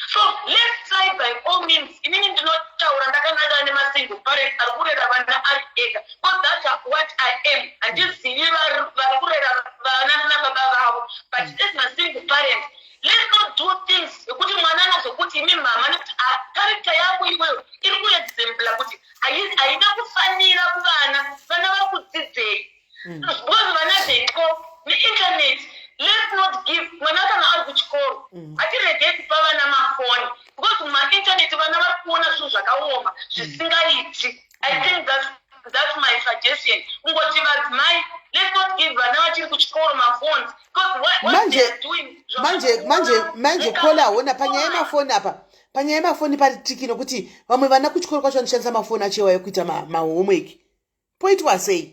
So let's try by all means. Inini ndinotaura ndakananga nemasingle parent ari kurera vana ari ega, because that's what I am. Handizivi vari kurera vana nababa vavo, but as masingle parent, let's not do things yekuti mwana anozokuti, "Imi mama," nekuti character yako iweyo iri kuexempla kuti haina kufanira kuvana. Vana vari kudzidzei? Because vana, they go neinternet. Let's not give mwana kana ari kuchikoro, hatiregei kupa vana mafoni, because mumainternet vana vari kuona zvinhu zvakaoma zvisingaiti. I think that's my suggestion, kungoti vadzimai, let's not give vana vachiri kuchikoro maphones, because what Manje- they are doing Manje caller, hona panyaya yemafoni apa, panyaya yemafoni pari tricky, nokuti vamwe vana kuchikoro kwacho vanoshandisa mafoni acho iwayo kuita mahomework. Poitwa sei?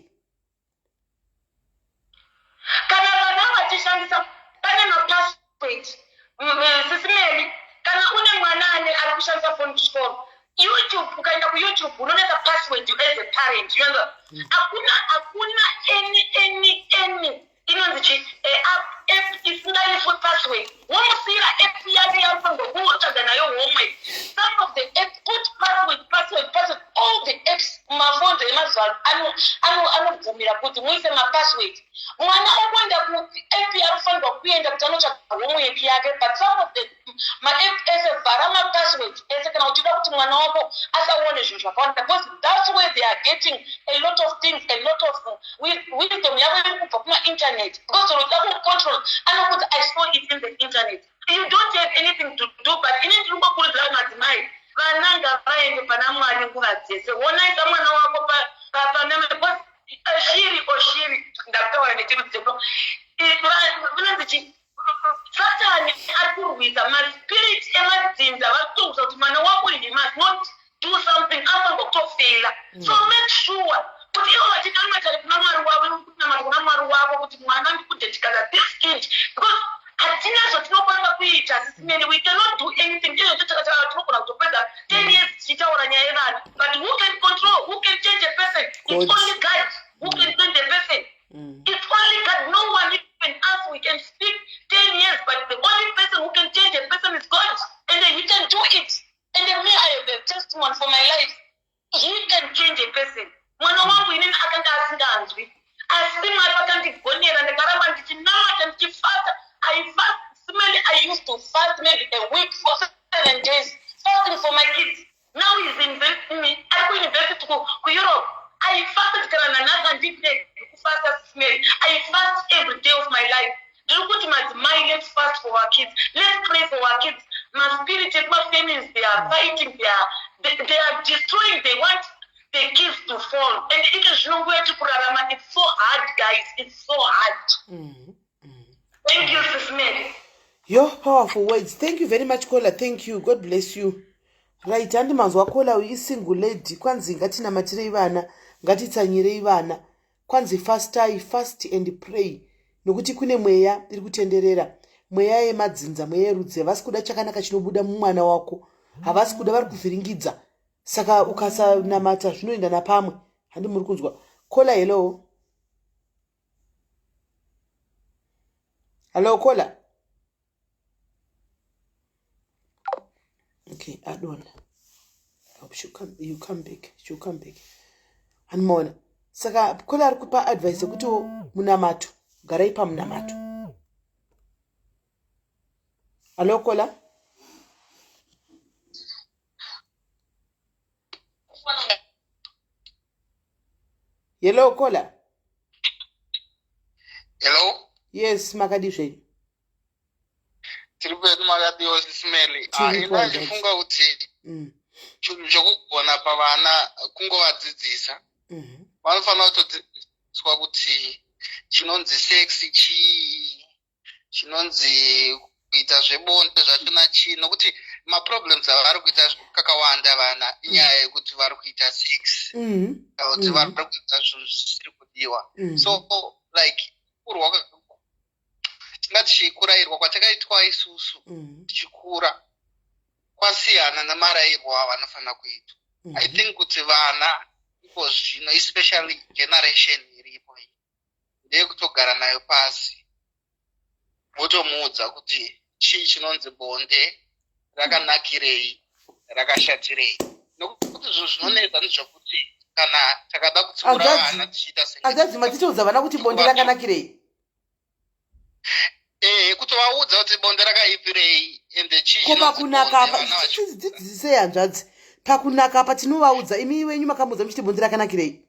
Kana vana vachishandisa, pane mapassword, Sis Melly. Kana une mwana ane ari kushandisa foni kuchikoro, YouTube, ukaenda kuYouTube unonoisa password as a parent, you know? Hakuna any inonzi chi app isingaiswe password. Womusiyira app yake yaanofanirwa kutsvaga nayo homework. Some of the app, put password, password, password. All the apps mumafoni emazuva ano anobvumira kuti muise mapassword. Mwana okuenda kuapp yaanofanirwa kuenda kuti anotsvaga homework yake, but some of the maapp ese, vhara mapassword ese kana uchida kuti mwana wako asaone zvinhu zvakawanda, because that's where they are getting a lot of things, a lot of wisdom yavo iri kubva kumainternet, because unoda kucontrol, anokuti, "I saw it in the internet." You don't have anything to do. But ini ndiri kungokurudzira madzimai, vana ngavaende pana Mwari nguva dzese. Wonaisa mwana wako pana, because shiri oshiri, ndakutaura nechirudzeko, vinonzi chi, Satani ari kurwisa maspirit emadzinza. Vari kutokuza kuti mwana wako, he must not do something, anofanirwa kutofela. So make sure kuti ivo vachinamata kuna Mwari wavo, kunamata kuna Mwari wavo, kuti mwana ndikudedicata this kid, because hatina zvatinokwanisa kuita, Sis Melly. We cannot do anything. Izvo tinogona kutopedza 10 years tichitaura nyaya yevana, but who can control, who can change a person? It's God. only God who can change a person. It's only God. No one, even us, we can speak 10 years, but the only person who can change a person is God, and then He can do it. And then me, I have a testimony for my life. He can change a person. Mwana wangu inini akanga asinganzwi, asi Mwari vakandigonera. Ndakaramba ndichinamata, ndichifasta. I fast, Sis Melly. I used to fast maybe a week for 7 days, fasting for my kids. Now he's in, ari kuuniversity kuEurope. I fasted. Kana nanhasi handipedzi kufasta, Sis Melly. I fast every day of my life. Ndiri kuti madzimai, let's fast for our kids, let's pray for our kids. Maspirit ekumafamilies, they are fighting, they are destroying. They want the kids to fall. And ike zvino nguva yatiri kurarama, it's so hard, guys, it's so hard. Thank you, Sis Melly. Yo, powerful words. Thank you very much, caller. Thank you, God bless you. Right, handi manzwa caller uyu isingle lady. Kwanzi ngatinamatirei vana, ngatitsanyirei vana. Kwanzi fastai, fast and pray, nokuti kune mweya iri kutenderera, mweya yemadzinza, mweya yerudzi. Havasi kuda chakanaka chinobuda mumwana wako, havasi kuda, vari kuvhiringidza. Saka ukasanamata zvinoenda napamwe. Handi muri kunzwa? Kola, hello, hello, kola. Okay, adona. Hope she come, you come back, she'll come back. Handimaona. Saka kola ari kupa advice yekuti munamato, garai pamunamato. Hello, kola. Hello, kola. Hello. Yes, makadi zvenyu? Tiri pedu, makadiwa sisimeli? Ah, ina ndifunga kuti chinhu chokugona pavana kungovadzidzisa. Vanofanira kutodzidziswa kuti chinonzi sex chii, chinonzi kuita zvebonde zvachona chii, nokuti maproblems avari kuita kakawanda vana inyaya yekuti vari kuita sex kana kuti vari kuita zvinhu zvisiri kudiwa. So like kurwa, tingati kurayirwa kwatakaitwa isusu tichikura kwasiyana nemarayirwo avanofanira kuitwa. I think kuti vana iko zvino, especially generation iripo iyi, ndeyekutogara nayo pasi, votomuudza kuti chii chinonzi bonde, rakanakirei, rakashatirei, nokuti zvinhu zvinonetsa ndezvekuti kana takada kutsiura vana tichiita Hanzvadzi, matitoudza vana kuti bonde rakanakirei? Eh, kutovaudza kuti bonde rakaipirei ende chii Ko chinonzi pakunaka bonde, apa vana dzidzisei hanzvadzi. Pakunaka apa tinovaudza, imi wenyu makamuudza muchiti bonde rakanakirei?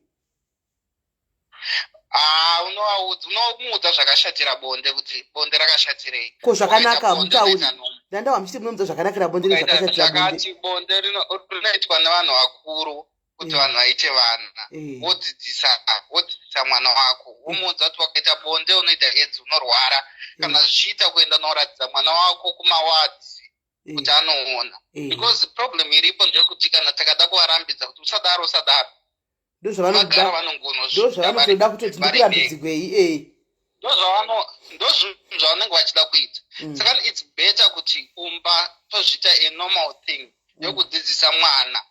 Ah, unovaudza, unomuudza zvakashatira bonde, kuti bonde rakashatirei. Ko zvakanaka Ukaita bonde, mutauri unoita nhumbu. Ndandawa muchiti munomuudza zvakanakira bonde Ukaita nezvakashatira bonde. Zvakati bonde rinoitwa nevanhu vakuru kuti vanhu vaite vana. Wodzidzisa mwana wako, womuudza kuti wakaita bonde unoita AIDS, unorwara. Kana zvichiita, kuenda noratidza mwana wako kumawards kuti anoona, because problem iripo ndeyekuti kana takada kuvarambidza kuti usadaro, usadaro, vagara Ndozvavanoda. vanongonozviita. Ndozvavanotoda, kutoti Vari ndikurambidzigwei e. Ndozvinhu zvavanenge vachida kuita. Saka it's better kuti kumba tozviita a normal thing yokudzidzisa mwana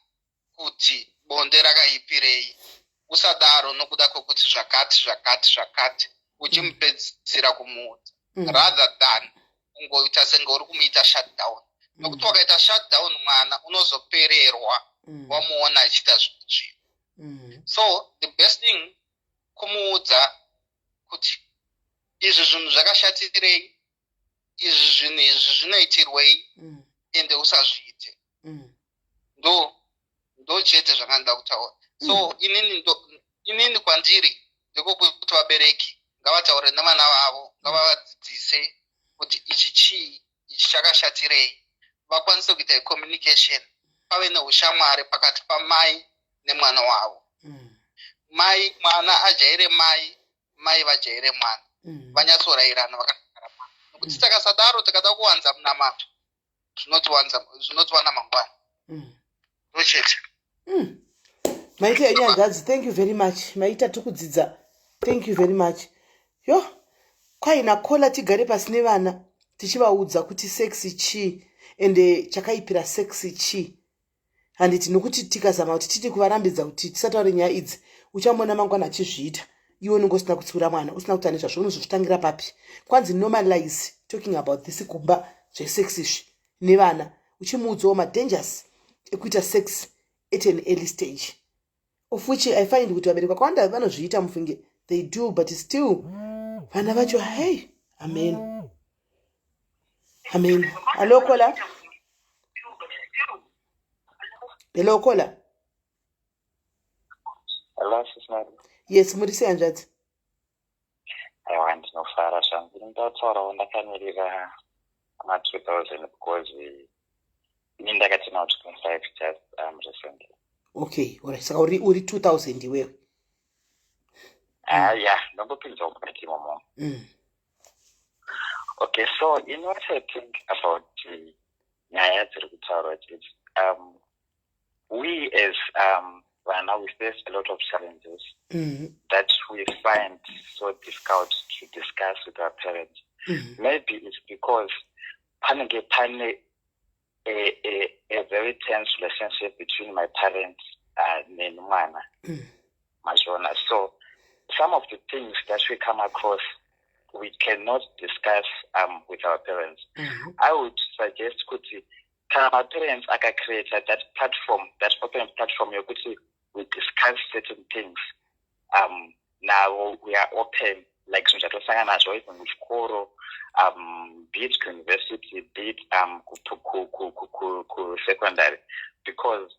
kuti bonde rakaipirei, usadaro nokuda kwekuti zvakati zvakati zvakati, uchimupedzisira kumuudza, rather than kungoita senge uri kumuita shutdown, nokuti wakaita shutdown mwana unozopererwa wamuona achiita zvinhu zvinhu. So the best thing kumuudza kuti izvi zvinhu zvakashatirei, izvi zvinhu izvi zvinoitirwei, ende usazviite. Ndo chete zvangandida kutaura. So inini kwandiri ndekwekuti vabereki ngavataure nevana vavo, ngavavadzidzise kuti ichi chii, ichi chakashatirei, vakwanise kuita communication, pave neushamwari pakati pamai nemwana wavo. Mai, mwana ajaire mai, mai vajaire mwana, vanyatsorayirana vakagara mwana, nokuti takasadaro, takada kuwanza munamato, zvinotiwanza, zvinotiwana mangwana. Ndochete. Maita yenyu hanzvadzi, thank you very much. Maita, tiri kudzidza, thank you very much. Yo, kwaina kola, tigare pasi nevana tichivaudza kuti sex chii, ende chakaipira sex chii, handiti? Nokuti tikazama kuti titi kuvarambidza kuti tisataure nyaya idzi, uchamona mangwana achizviita. Iwe unenge usina kutsiura mwana, usina kuti ane zvazvo, unozozvitangira papi? Kwanzi normalize talking about this kumba, zvesex izvi nevana, uchimuudzawo madangers ekuita sex at an early stage, of which I find kuti vabereki vakawanda vanozviita, mufunge, they do, but still vana vacho, hey, amen, amen. Hallo kola, hello kola. Hello, Sis Mary. Yes, muri sei hanzvadzi? Aiwa, ndinofara zvangu. Ndinotaurawo ndakamirira ma2000 because ini ndakatena 25 just recently. Okay, alright, saka uri 2000 iwewe? Ah, yeah, ndongopinzawo mukati imomo. Okay, so in what I think about nyaya dziri kutaurwa is we as Vana, we face a lot of challenges that we find so difficult to discuss with our parents. Maybe it's because panenge pane a very tense relationship between my parents nemwana. Mazviona? So some of the things that we come across, we cannot discuss with our parents. I would suggest kuti kana maparents akacreata that platform, that open platform yokuti we discuss certain things navo, we are open, like zvinhu zvatosangana nazvo even kuchikoro, be it kuuniversity, be it kusecondary, because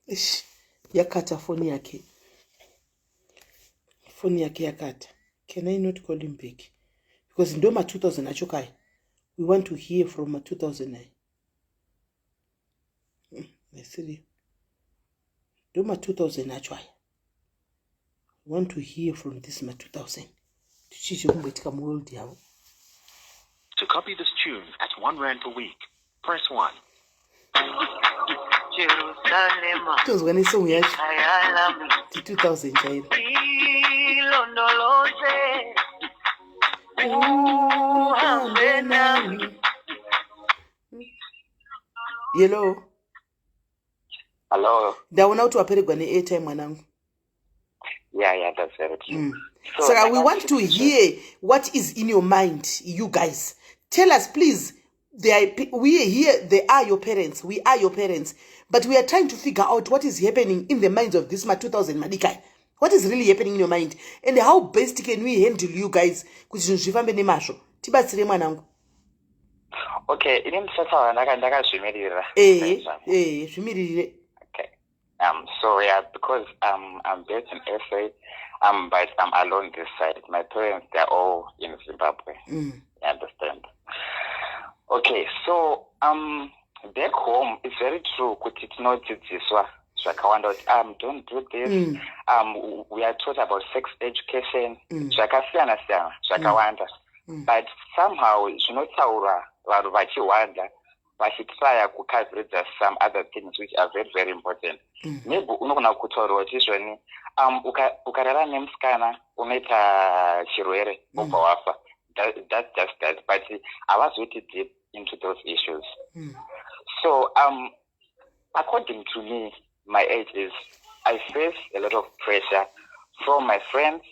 Ish, yakata foni yake, foni yake yakata. Can I not call him back? Because ndo ma2000 acho kaya. We want to hear from ma2000 aya. Nesiriyo ndo ma2000 acho aya. We want to hear from this ma2000, tichii chekumboitika muworld yavo. To copy this tune at R1 per week, press 1. Jerusalema Tonzwa nesong yacho ikhaya lami ti 2000 chairo. Ilondoloze uhambe nami. Yelo. Hello. Ndaona kuti waperegwa neairtime, mwanangu. Yeah, that's very true. So Saka we want to ndakati- hear what is in your mind. You guys tell us, please. They are, we are here, they are your parents, we are your parents, but we are trying to figure out what is happening in the minds of this ma2000 madikai. What is really happening in your mind and how best can we handle you guys kuti zvinhu zvifambe nemazvo? Tibatsire, mwanangu. Okay, ini ndisataura ndakazvimirira. Ehe, ehe, zvimiririre. Okay. So yeah, because I'm based in SA, but I'm alone this side. My parents, they're all in Zimbabwe. You understand? Okay, so back home, it's very true kuti tinodzidziswa zvakawanda kuti don't do this. We are taught about sex education, zvakasiyana siyana, zvakawanda. But somehow zvinotaurwa vanhu vachihwanda, vachitraya kucoveredza some other things which are very, very important. Maybe unogona kutaurwa kuti izvoni ukarara nemusikana unoita chirwere, ubva wafa. That's just that, but havazoiti deep into those issues. So according to me, my age is, I face a lot of pressure from my friends.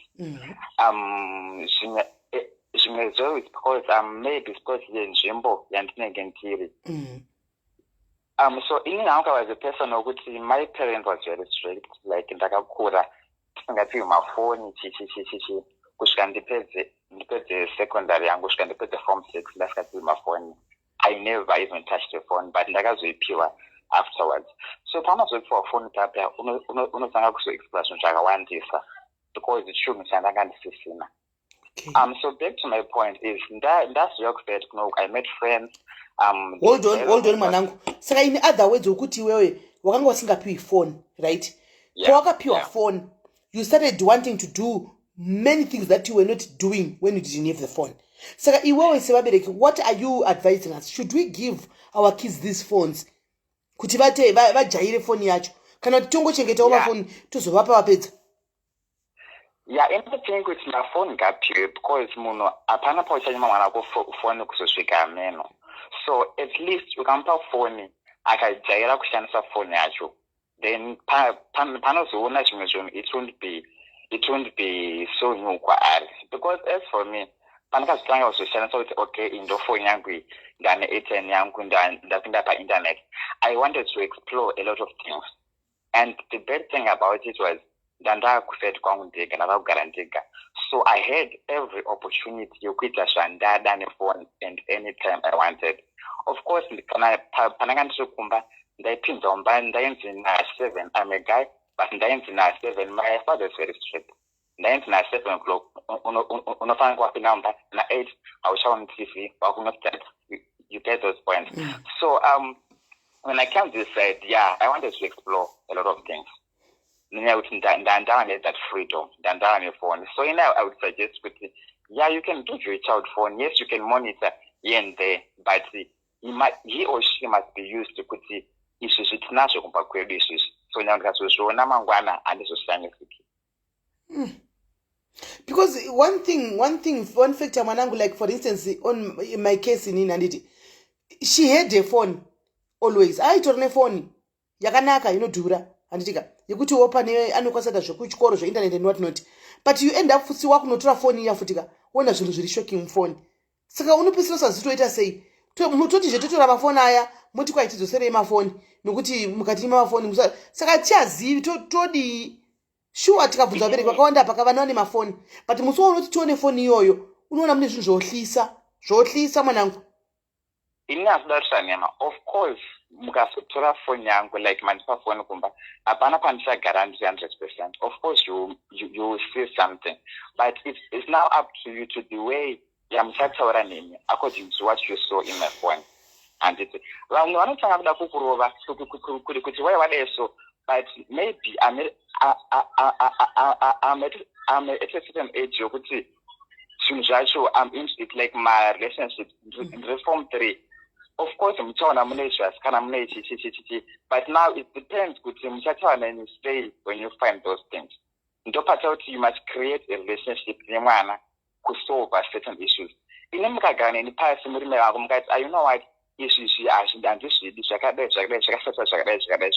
Zvimwe zvo is because maybe it's because yenzvimbo yandinenge ndiri. So inini hangu, I was a person wekuti my parents was very strict. Like ndakakura tisingapiwi mafoni, chichi chichi chi, kusvika ndipedze secondary yangu, kusvika ndipedze form 6, ndasingapiwi mafoni. I never even touched a phone, but ndakazoipiwa afterwards. So paunozopiwa foni papa, unotanga kuzoexplore zvinhu zvakawandisa because chinhu chandanga ndisisina. So back to my point is ndazouya kuside kuno, I met friends. Hold on, hold on, mwanangu. Saka in other words, wokuti iwewe wakanga usingapiwi phone, right? Yeah. Pawakapiwa Yeah. phone, you started wanting to do many things that you were not doing when you didn't have the phone. Saka iwewe sevabereki, what are you advising us? Should we give our kids these phones kuti vate vajaire foni yacho, kana kuti tongochengetawo mafoni tozovapa vapedza? Yeah, inothink kuti mafoni ngapiwe because munhu hapana pauchanyima mwana wako foni kuzosvika ameno. So at least ukamupa foni akajaira kushandisa foni yacho, then panozoona zvimwe zvinhu, it won't be so new kwaari. Because as for me, pandakazotanga kuzoshandisa kuti okay, iyi ndo foni yangu iyi, ndane airtime yangu, ndapinda painternet, I wanted to explore a lot of things. And the bad thing about it was ndanda kuside kwangu ndega, ndava kugara ndega, so I had every opportunity yokuita zvandada nefoni and anytime I wanted. Of course, kana pandanga ndiri kumba, ndaipinza mumba, ndainzi na7, I'm a guy, but ndainzi na7, my father is very strict, ndainzi na7 o'clock unofanira kuwapinda mumba, na8 hauchaoni TV, wakunostart. You get those points? So when I came this side, yeah, I wanted to explore a lot of things nenyaya yekuti ndandava nethat freedom, ndandava nefoni. So ina I would suggest kuti yeah, you can give your child phone. Yes, you can monitor here and there, but he or she must be used to kuti Izvizvi tinazvo kumba kwedu izvizvi, so nyange ndikazozviona mangwana handizoshamisiki. Because one thing, one thing, one factor, mwanangu, like for instance, on in my case inini, handiti she had a phone always, aitori nefoni yakanaka inodhura, handitika, yekutiwo pane anokwanisa kuita zvekuchikoro, zveinternet and what not, but you end up futi wakunotora foni iya futika, woona zvinhu zviri shocking mufoni. Saka unopisira usazitoita sei? Toti zvetotora mafoni aya, moti kwai tidzoserei mafoni, nokuti mukati mafoni, saka tichazivi todii? Shuwa, tikabvunza vabereki vakawanda paka vana vane mafoni, but musi waunoti tione foni iyoyo, unoona mune zvinhu zvohlisa, zvohlisa, mwanangu. Ini handida kuita nhema. Of course mukazotora foni yangu, like mandipa foni kumba, hapana pandichagara ndiri 100%. Of course you will see something, but it's now up to you to the way yamuchataura nemi according to what you saw in my phone, handiti? Vamwe vanotanga kuda kukurova kuti wai wadai so, but maybe I'm at a certain age yokuti zvinhu zvacho I'm into it, like my relationship, ndiri form 3. Of course muchaona mune zvasikana, mune chichichichichi, but now it depends kuti muchataura neni sei when you find those things. Ndopata kuti you must create a relationship nemwana kusolve certain issues. Ini mukagara neni pasi, murume vangu, mukati, "Ah, you know what, izvizvi handizvidi, zvakadai zvakadai, zvakasata zvakadai zvakadai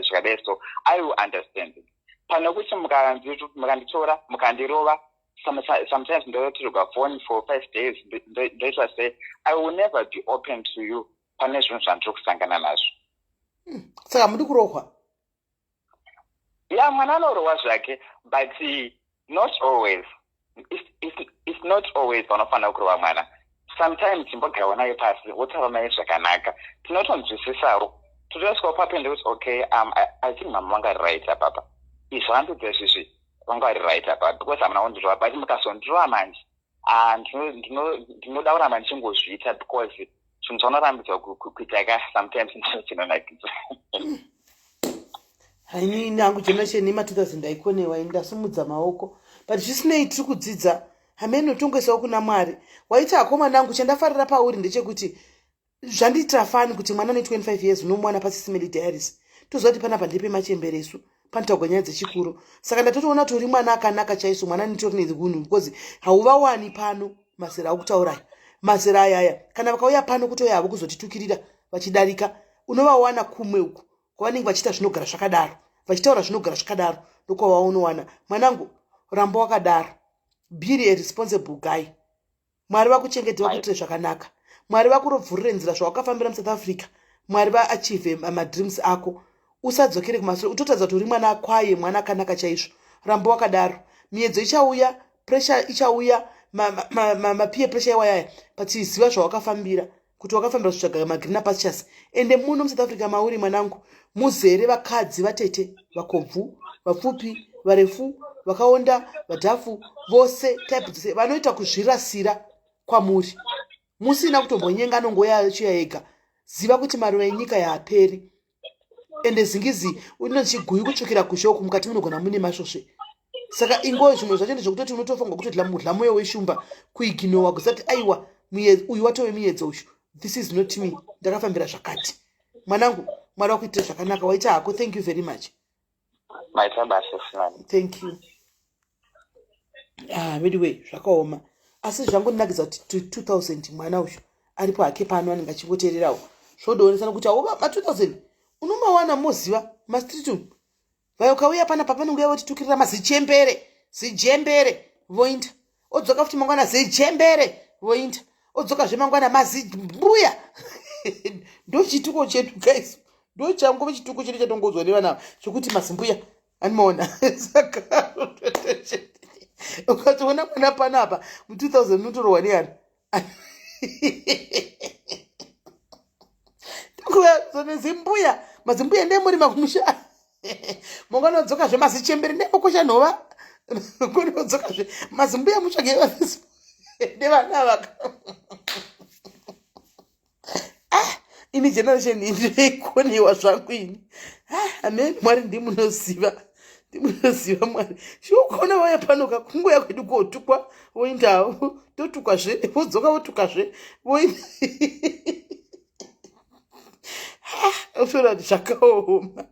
zvakadai," so I will understand it. Pane kuti mukanditora mukandirova, sometimes ndotorerwa phone for 5 days, ndoita sei, I will never be open to you pane zvinhu zvandiri kusangana nazvo. Saka muri kurohwa? Ya, mwana anorohwa zvake, but not always. It's not always vanofanira kurova mwana. Sometimes timbogarawo naye pasi, wotaura naye zvakanaka, tinotonzwisisawo, totosvikawo papende kuti okay, I think mama vanga ri right apapa, izvo handidza izvizvi, vanga vari right apa because hamuna kundirova. But mukazondirova manje, ah, ndinoda kuramba ndichingozviita because zvinhu zvaunorambidzwa kuita ka sometimes ndizvo chinonakidza. Haini hangu generation yema2000 aikonewa ini, ndasumudza maoko, but zvisinei, tiri kudzidza hamene, utongoisawo kuna Mwari. Waiti akomana angu, chandafarira pauri ndechekuti zvandiitira fani kuti mwana ne25 years unomuwana paSis Melly Diaries. Toziva kuti panapa ndepemachemberesu, panotaurwa nyaya dzechikuru, saka ndatotoona kuti uri mwana akanaka chaizvo, mwana nitori neunhu, because hauvawani pano mazera akutauraya, mazera ayaya. Kana vakauya pano, kutoya havo kuzotitukirira vachidarika. Unovawana kumwe uku kwavanenge vachiita zvinogara zvakadaro, vachitaura zvinogara zvakadaro, ndokwavaunowana. Mwanangu, ramba wakadaro, be a responsible guy. Mwari vakuchengete, vakuitire zvakanaka. Mwari vakurovhurire nzira zvawakafambira muSouth Africa. Mwari vaachieve madreams ako, usadzokere kumasure. Utotaridza kuti uri mwana kwaye, mwana akanaka chaizvo. Ramba wakadaro. Miedzo ichauya, pressure ichauya, mapeer pressure iwayaya, but ziva zvawakafambira, kuti wakafambira kutsvaga magreener pastures. Ende muno muSouth Africa mauri, mwanangu, muzere vakadzi vatete, vakobvu, vapfupi, varefu, vakaonda, vadhafu, vose type dzose vanoita kuzvirasira kwamuri musina kutombonyenga, anongoya achiuya ega. Ziva kuti maruva enyika yaaperi, ende zingizi inonzi chiguyu kutsvukira kushoku, mukati munogona mune masvosve. Saka ingo zvimwe zvacho ndezvekutoti unotofanirwa kutoti mudla mwoyo weshumba, kuignowa, kusati aiwa, uyu watove muedzo uyu, this is not me, ndakafambira zvakati. Mwanangu, Mwari wakuitire zvakanaka. Waita hako, thank you very much. Maita basa, Sinani. Thank you. Ah, anyway, zvakaoma, asi zvangondinakidza kuti 2000 mwana uyu aripo hake pano, anenge achingoteererawo. Zvodoonesana kuti awo ma2000 unomawana, moziva mastreet umu, ukauya panapa panonge votitukirira mazichembere, zijembere, voinda, odzoka futi mangwana, zijembere, voinda, odzokazve mangwana, mazimbuya. Ndo chituko chedu, guys, ndo changove chituko chedu chatongodzwa nevana ava chokuti mazimbuya, animaona. Saka ukatoona mwana panapa mu2000 unotorohwa neana zimbuya, mazimbuya, ndemurima kumusha, mangwana odzokazve, mazichembere, ndemukosha nhova, konodzokazve, mazimbuya, mutsvage nevana vaka. Ah, ini generation ndinoikoniwa zvangu ini. Ah, amen. Mwari ndimunoziva, ndimunoziva Mwari. Chiukaona vauya pano kakungoya kwedu kotukwa, voindawo, totukwazve, vodzoka, votukazve, voinda. Unoona kuti zvakaoma,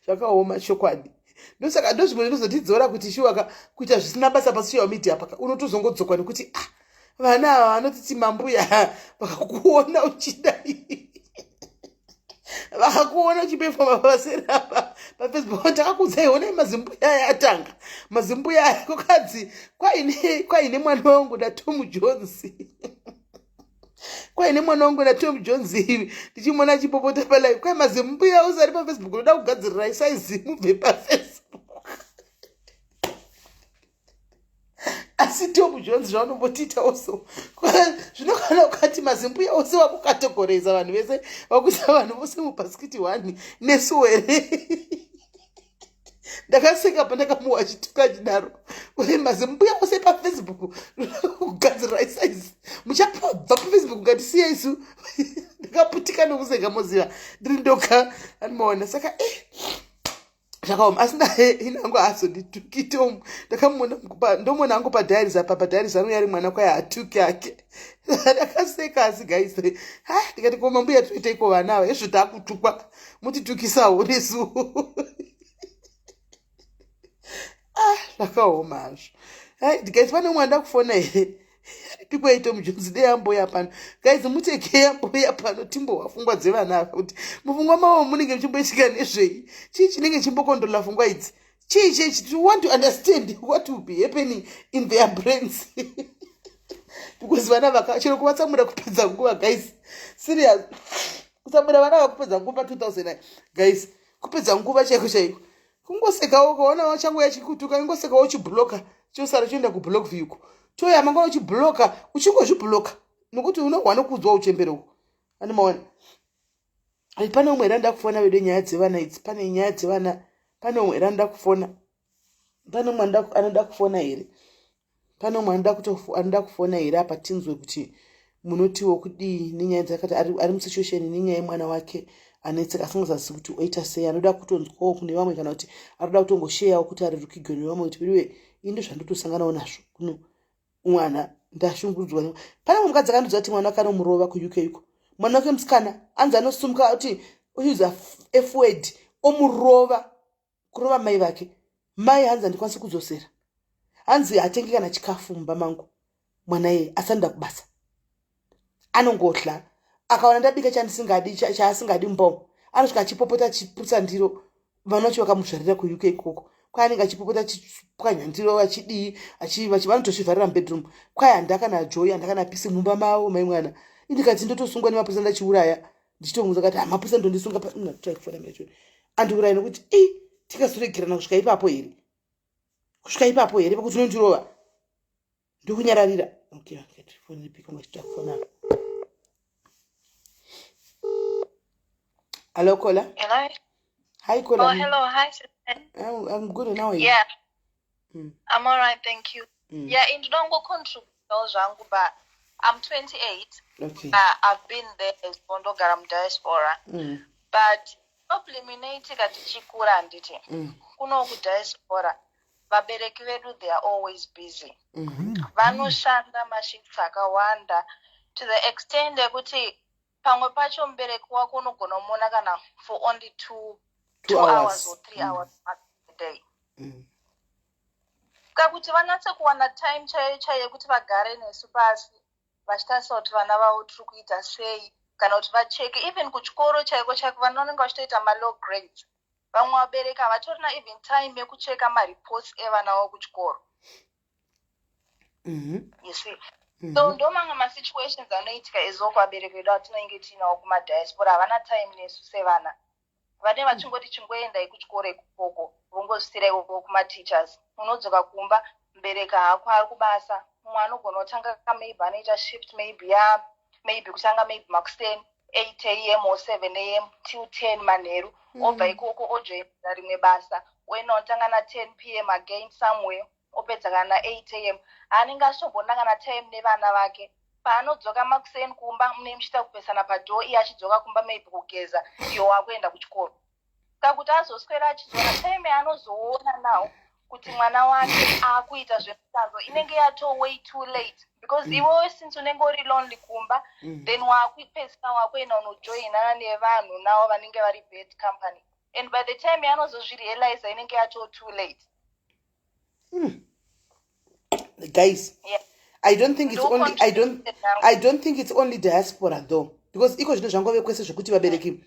zvakaoma chokwadi. Ndosaka ndozvimwe zvinozotidzora kuti shuwaka kuita zvisina basa pasocial media paka unotozongodzokwa nekuti ah, vana ava vanotiti mambuya vakakuona uchidai, vakakuona uchipefoma paseri apa pafacebook, takakuudzai honai mazimbuya aya atanga, mazimbuya aya kokadzi kwaine kwaine mwana wangu naTom Jones, kwaine mwana wangu naTom Jones, ndichimuona achipopota palive, kwai mazimbuya usari pafacebook unoda kugadzirirai saizi mubve pafacebook. Asi Tom Jones zvaunombotiitawo so zvino, kana ukati mazimbuya ose wakukategoreza vanhu vese, vakuisa vanhu vose mubhasikiti one nesu here? Ndakaseka pandakamuwa achituka achidaro, uye mazimbuya ose pafacebook kugadzirirai saizi muchabva pafacebook, ngatisiye isu. Ndakaputika nokuseka, moziva ndiri ndoga anomaona. Saka zvakaoma, asi inangu haazondituki Tom. Ndakamuona, ndomuona hangu padiaries apa, padiaries anouya ari mwana, kwai hatuki ake. Ndakaseka asi guys, ha, ndikati koma mbuya toiteiko vana ava izvo taakutukwa, mutitukisawo nesu. Ah, zvakaoma hazvo. Hai guys, pane umwe anoda kufona here? Pikwa Tom Jones dei amboya pano guys, muteke amboya pano timbohwa pfungwa dzevana ava kuti mupfungwa mavo munenge muchimboitika nezvei, chii chinenge chimbokondola pfungwa idzi, chii chechi. To want to understand what will be happening in their brains, because vana vaka chero kuvatsamwira kupedza nguva guys, serious, kutsamwira vana vakupedza nguva pa2000 guys, kupedza nguva chaiko chaiko. Kungosekawo ukaona wachangu yachikutuka, ingosekawo uchibloka, chosara choenda kublock view uko, toya mangwana uchibloka, uchingozvibloka nokuti unohwa nokuudzwa uchembere uko animaona. Pane umwe here anoda kufona vedu? Nyaya dzevana idzi, pane nyaya dzevana. Pane umwe here anoda kufona? Pane umwe anoda kufona here? Pane umwe anoda kufona here apa, tinzwe kuti munotiwo kudii nenyaya dzakati ari musituation nenyaya yemwana wake anetseka, asingazazi kuti oita sei, anoda kutonzwawo kune vamwe, kana kuti arikuda kutongosheyawo kuti arerukigwe nevamwe, kuti iwe ini ndo zvandotosanganawo nazvo kuno, mwana ndashungurudzwa. Pane mumwe mukadzi akandidza kuti mwana wake anomurova kuUK iko, mwana wake musikana anzi anosumuka kuti oyuza F word, omurova, kurova mai vake. Mai hanzi handikwanisi kudzosera, hanzi hatengi kana chikafu mumba mangu, mwana iyeye asanoda kubasa, anongodla akaona ndabika chandisingadi, chaasingadi mumba umu, anosvika achipopota, achiputsa ndiro. Vana vacho vakamuzvarira kuUK ikoko, kwaanenge achipopota, achipwanya ndiro, achidii, vanotozvivharira mubedroom, kwai handakana joy, handakana peace mumba mavo mai mwana. Indikati ndotosungwa nemapurisa, ndachiuraya, ndichitomuudza kati mapurisa ndondisunga andiuraya, nokuti i tikazoregerana kusvika ipapo here, kusvika ipapo here pakuti unondirova ndokunyararira? Okay, foni ipiko ngachitafona. Hello, caller. Hello. Hi, caller. Oh, hello. Hi, sister. I'm good, and how are you? Yeah. I'm all right, thank you. Yeah, ndinongo contribute zvangu, but I'm 28. I've been there as ndogara mudiaspora. But problem inoitika tichikura, handiti? Kuno kudiaspora, vabereki vedu, they are always busy. Vanoshanda mashifts akawanda to the extent yekuti pamwe pacho mubereki wako unogona kumuona kana for only two, two 2 hours hours or 3 hours a day. Saka kuti vanatse kuwana time chaiyo chaiyo yekuti vagare nesu pasi vachitarisa kuti vana vavo tiri kuita sei, kana kuti vacheke even kuchikoro chaiko chaiko, vana vanenge vachitoita malow grades, vamwe vabereki havatorina even time yekucheka mareports evana vavo kuchikoro. You see? So ndo mamwe masituations anoitika ezvo kuvabereki vedu atinenge tiinawo kumadiaspora. Havana time nesu sevana, vane vachingoti chingoendai kuchikoro ikoko, vongozvisira ikoko kumateachers. Unodzoka kumba, mubereki hako ari kubasa. Mumwe anogona kutanga, maybe anoita shift, maybe ya maybe kutanga maybe makuseni 8 a.m. or 7 a.m. till 10 manheru, obva ikoko ojoinira rimwe basa, oenda kutanga na10 p.m. again somewhere, opedza kana na8 a.m. Haanenge achitombona kana time nevana vake. Paanodzoka makuseni kumba, mune muchiita kupesana padhoo, iye achidzoka kumba maybe kugeza, iwo wakuenda kuchikoro. Saka kuti azoswera achizoona time yaanozoona now. kuti mwana wake akuita zvemisanzo inenge yato way too late because iwewe since unenge uri lonely kumba then wakupedzisira wakuenda unojoinana nevanhu navo vanenge vari bad company, and by the time yaanozozvirealiza inenge yato too late. Guys, I don't think it's Ndo only I don't contribution yangu. I don't think it's only diaspora though, because iko zvino zvangove kwese zvekuti vabereki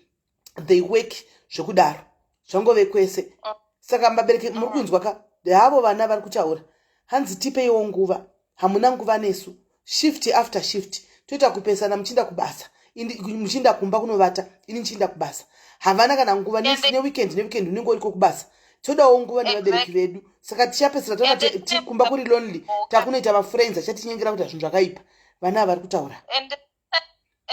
they work zvekudaro, zvangove kwese. Saka vabereki muri kunzwa ka, havo vana vari kutaura, hanzi tipeiwo nguva, hamuna nguva nesu, shift after shift, toita kupesana, muchiinda kubasa, muchiinda kumba kunovata, ini ndichiinda kubasa, havana kana nguva. Neweekend, neweekend unenge uriko kubasa, todawo nguva nevabereki vedu. Saka tichapedzisira taona kumba kuri lonely, takunoita mafriends achatinyengera kuti zvinhu zvakaipa. Vana vari kutaura.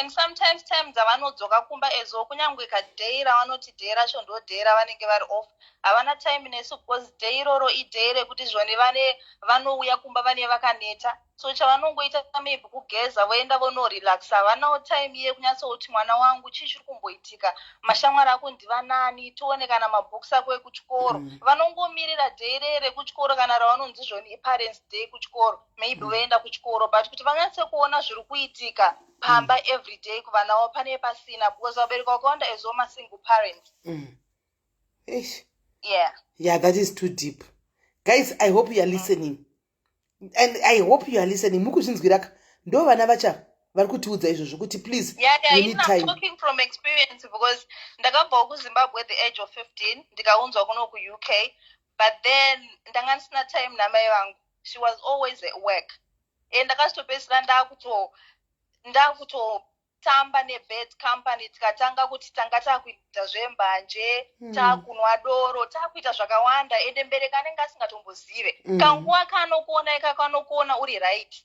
And sometimes time dzavanodzoka kumba ezo, kunyange kaday ravanoti day racho ndo day ravanenge vari off, havana time nesu because day iroro iday rekuti zvoni vane vanouya kumba vane vakaneta, so chavanongoita maybe kugeza voenda vonorelaxa. Havanawo time yekunyatsouti mwana wangu chii chiri kumboitika, mashamwari ako ndivanani, tione kana mabooks ako ekuchikoro. Vanongomirira day ree rekuchikoro kana ravanonzi zvoni iparents day kuchikoro, maybe voenda kuchikoro, but kuti vanyatse kuona zviri kuitika pamba every day kuvana vavo pane pasina, because vabereki vakawanda ezo masingle parents. Eish. Yeah. Yeah, that is too deep, guys. I hope you are listening, and I hope you are listening. Muri kuzvinzwiraka, ndo vana vacha vari kutiudza izvozvo kuti please, Yeah, we need I'm time. Talking from experience because ndakabvawo kuZimbabwe at the age of 15, ndikaunzwa kuno kuUK, but then ndanga ndisina time namai vangu. She was always at work and ndakazotopedzisira ndakutotamba nebad company, tikatanga kuti tanga taakuita zvembanje, taakunwa doro, taakuita zvakawanda, ende mbereki anenge asingatombozive. Kanguva kaanokuona ikako anokuona uri right,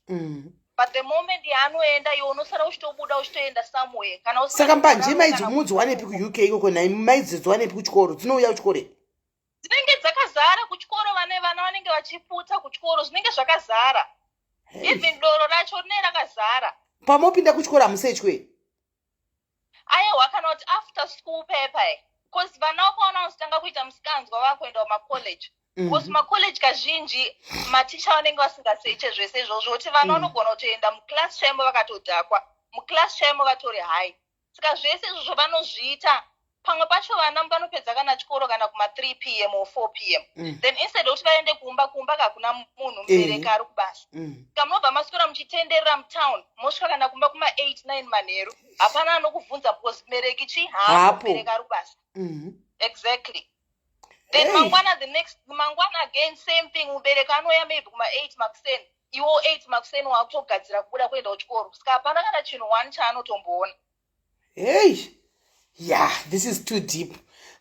but the moment yaanoenda, iwe unosara uchitobuda uchitoenda somewhere kana Saka mbanje usina maidzi mudziwanepi kuUK ikoko nai? Maidzi dziwanepi kuchikoro? Dzinouya kuchikoro here? Dzinenge dzakazara kuchikoro, vane vana vanenge vachiputa kuchikoro, zvinenge zvakazara. Hey. Even doro racho rine rakazara. Pamopinda kuchikoro hamusechwe? Aiwa, kana kuti after school pepa, because vana vakaona vanozotanga kuita musikanzwa vakuenda kumacollege, because macollege kazhinji maticha vanenge vasingaseche zvese izvozvo, kuti vana vanogona kutoenda muclass chaimo vakatodhakwa, muclass chaimo vatori high. Saka zvese izvozvo vanozviita. Pamwe pacho vana vanopedza kana chikoro kana kuma3 p.m. or 4 p.m., then instead yekuti vaende kumba, kumba kakuna munhu, mubereki ari kubasa. Saka munobva maswera muchitenderera mutown, mosvika kana kumba kuma8 9 manheru, hapana anokubvunza because mubereki chi hapo. Hapo. Mubereki ari kubasa. Exactly. Then Hey. mangwana, the next mangwana again, same thing, mubereki anouya maybe kuma8 makuseni, iwo 8 makuseni wakutogadzira kubuda kuenda kuchikoro, saka hapana kana chinhu one chaanotomboona. Hey, yeah, this is too deep.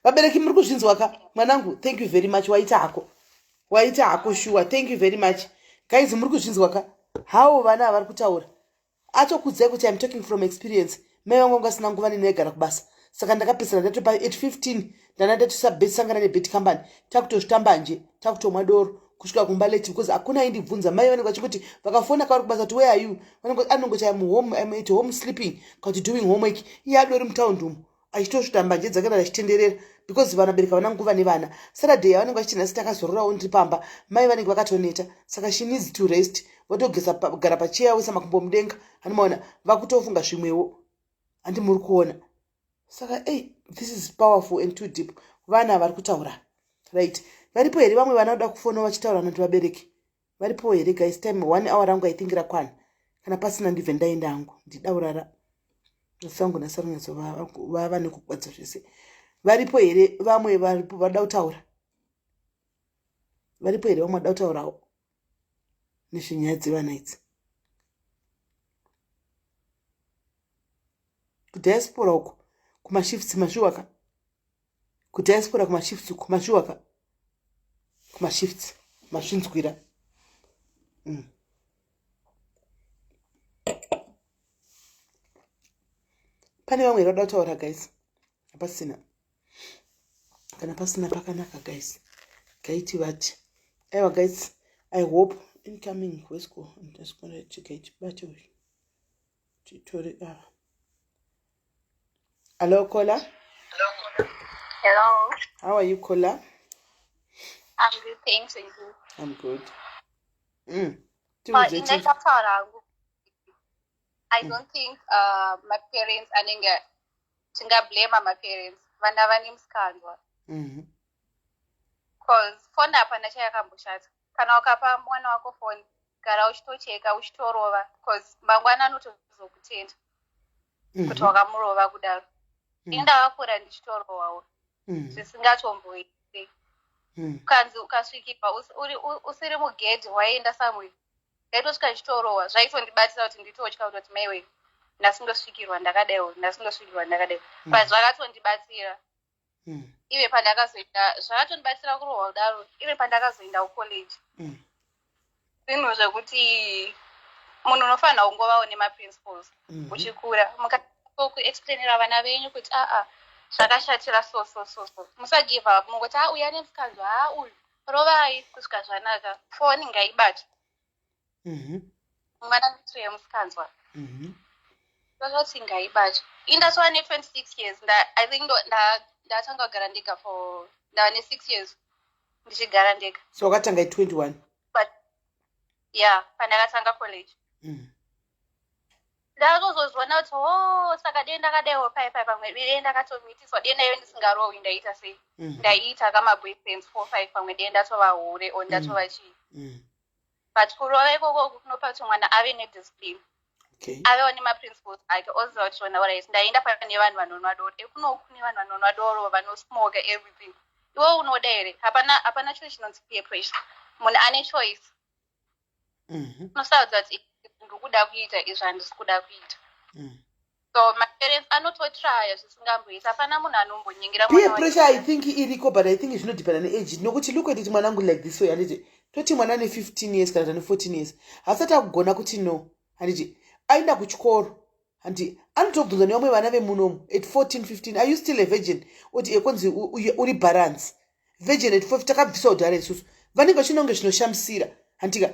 Vabereki muri kuzvinzwa ka? Mwanangu, thank you very much, waita hako, waita hako, sure. Thank you very much. Guys, muri kuzvinzwa ka, hawo vana vari kutaura, atokudzai kuti I'm talking from experience. Mai vangu vanga vasina nguva neni, vaigara kubasa, saka ndakapedzisira ndatopa at 15, ndana ndatisangana nebad company, takutozvitambanje, takutomwa doro kusvika kumba late because hakuna aindibvunza. Mai vanenge vachikuti vakafona kavari kubasa kuti, "Where are you?" Anongoti, "I'm home, I'm at home sleeping," kana kuti doing homework. Iye adori mutaundi umo achitosvita mbanje dzake achitenderera because vanabereki havana nguva nevana. Saturday yavanenge vachiti nhasi takazororawo, ndiri pamba, mai vanenge vakatoneta, saka she needs to rest, votogeza, gara pacheya, voisa makumbo mudenga, hanimaona vakutofunga zvimwewo, handi muri kuona? Saka ei, this is powerful and too deep. Vana vari kutaura, right? Varipo here vamwe vana voda kufona vachitaura noti vabereki varipo here? Guys, time one hour rangu I think rakwana. Kana pasina ndibve ndaenda hangu, ndidaurara sangu nasaranyatso vava nekukwadza zvese. Varipo here vamwe varipo vada kutaura? Varipo here vamwe vada kutaurawo nezvenyaya dzevana idzi kudiaspora uko kumashifts? Mashuwaka kudiaspora kumashifts uko, mashuwaka kumashifts, masvinzwira. Pane vamwe here vada kutaura, guys? Hapasina. Kana pasina pakanaka, guys, gaiti vati aiwa. Guys, I hope incoming wesco gaitibate uyu, titore ava. Hello, caller. Hello. How are you, caller? I'm good, thanks, and you? I'm good. Tiudze. Ndakataura hangu. I don't think my parents anenge tingablame my parents. Vana vane musikanzwa. Cause phone hapana chayakamboshata. Kana ukapa mwana wako phone, gara uchitocheka, uchitorova, cause mangwana anotozokutenda kuti wakamurova kudaro. Ini ndakakura ndichitorovawo zvisingatomboiti. Ukanzi ukasvikirwa usiri mugedhi, waenda somewhere, ndaitosvika ndichitorohwa. Zvaitondibatira kuti nditotya kutoti, "Maiwe, ndasindosvikirwa ndakadaiwo, ndasindosvikirwa ndakadaiwo." But zvakatondibatsira. Ive pandakazoenda, zvakatondibatsira kurohwa kudaro. Ive pandakazoenda kucollege, zvinhu zvekuti munhu unofanira kungovawo nemaprinciples uchikura, mukakuexplainira vana venyu kuti, "Aa, zvakashatira so so so so." Musagive up mungoti, "A, uyu ane musikanzwa, ha, uyu rovai kusvika zvanaka." Foni ngaibata, mwana nditoye musikanzwa. Vakati ngaibata. Indatova ne26 years. I think ndatanga kugara ndega for, ndava ne6 years ndichigara ndega. So wakatanga i21? But yeah, pandakatanga college, ndakatozozviona kuti, "Oh, saka dei ndakadaiwo pai pai, pamwe dei ndakatomitiswa, dei ndaive ndisingarohwi, ndaita sei?" Ndaiita kamaboyfriends four five, pamwe dei ndatova hure or ndatova chii. But kurova ikoko kunopa kuti mwana ave nediscipline, avewo nemaprinciples ake, oziva kuti, "Ona, alright, ndaenda pane vanhu vanonwa doro, ekuno kune vanhu vanonwa doro, vanosmoka, everything. Iwe unoda here?" Hapana, hapana chinhu chinonzi peer pressure. Munhu ane choice. Unosarudza kuti ndiri kuda kuita izvi, handisi kuda kuita. So maparents anototraya zvisingamboiti. Hapana munhu anombonyengera. Peer pressure, I think iriko, but I think zvinodhipenda neage, nokuti look at it, mwanangu, like this way, handiti? Toti mwana ane 15 years kana kuti ane 14 years, hasati akugona kuti no, handiti? Aenda kuchikoro, handi? Anotobvunzwa nevamwe vana vemunomu at 14, 15, "Are you still a virgin?" Oti ekonzi uri balance virgin at 5, takabvisa kudhara isusu. Vanenge vachinonge zvinoshamisira, handika?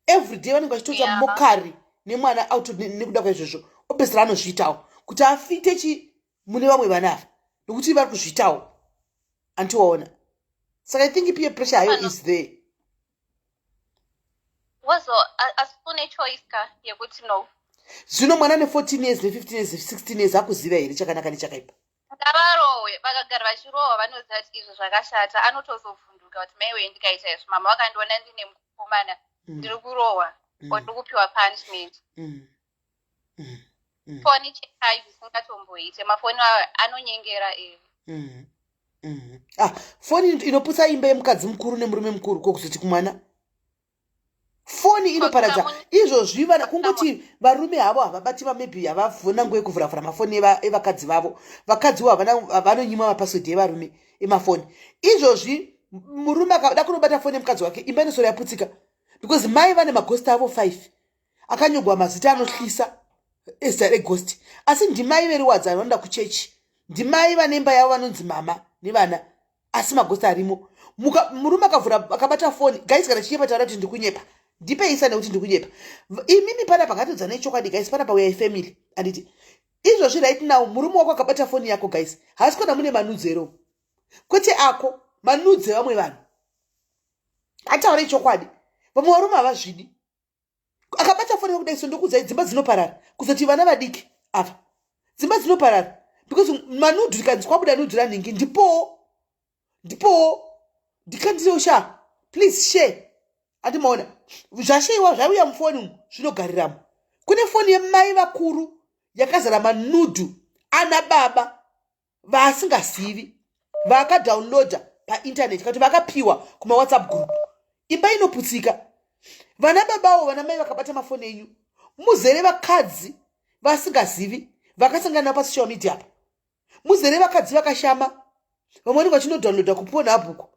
Every day vanenge vachitoita mockery nemwana out nekuda kwaizvozvo. Obviously anozviitawo kuti afite chi mune vamwe vana ava, nokuti vari kuzviitawo, antiwaona? Saka I think peer pressure hayo is there. Wozo asi une choice ka yekuti no. Zvino mwana ne14 years, ne15 years, 16 years akuziva here chakanaka nechakaipa? Ngavarohwe. Vakagara vachirohwa, vanoziva kuti izvo zvakashata. Anotozovhunduka kuti, "Maiwe, ndikaita izvo, mama vakandiona ndine mukomana, ndiri kurohwa or ndiri kupiwa punishment." Foni chekai zvisingatomboite. Mafoni ayo anonyengera ere. Ah, foni inoputsa imba yemukadzi mukuru nemurume mukuru, kokuzoti kumwana? Foni inoparadza. Izvozvi vana, kungoti varume havo havabati, vamaybe havavhona nguva yekuvhuravhura mafoni evakadzi vavo. Vakadziwo havana, vanonyimwa mapassword evarume emafoni. Izvozvi murume akada kunobata foni yemukadzi wake, imba inosoro yaputsika, because mai vane maghost avo 5 akanyogwa mazita anohlisa ezita reghost. Asi ndimai veriwadzano, vanoda kuchechi, ndimai vane imba yavo, vanonzi mama nevana, asi maghost arimo. Murume akavhura, akabata foni, guys, kana chinyepa, taura kuti ndikunyepa, ndipeisa nekuti ndikunyepa. Imimi panapa ngatiudzanei chokwadi, guys. Panapa we are family, handiti? Izvozvi right now murume wako akabata foni yako, guys, haasi kuona mune manudes ero, kwete ako, manudes evamwe vanhu. Ataurei chokwadi, vamwe varume havazvidi. Akabata foni yakudai so, ndokuudzai, dzimba dzinoparara. Kuzoti vana vadiki ava, dzimba dzinoparara, because manudes, kanzi kwabuda nude ranhingi, ndipowo, ndipowo, ndikandirewo sha, please share. Andimaona zvashayiwa, zvauya mufoni umu, zvinogariramo. Kune foni yemai vakuru yakazara manudes ana baba vaasingazivi, vaakadownloada paintaneti, kana kuti vakapiwa kumawhatsapp group. Imba inoputsika. Vana babawo, vana mai vakabata mafoni enyu, muzere vakadzi vasingazivi vakasangana navo pasocial media apa. Muzere vakadzi vakashama, vamwe vanenge vachinodownloada kuPornhub uko,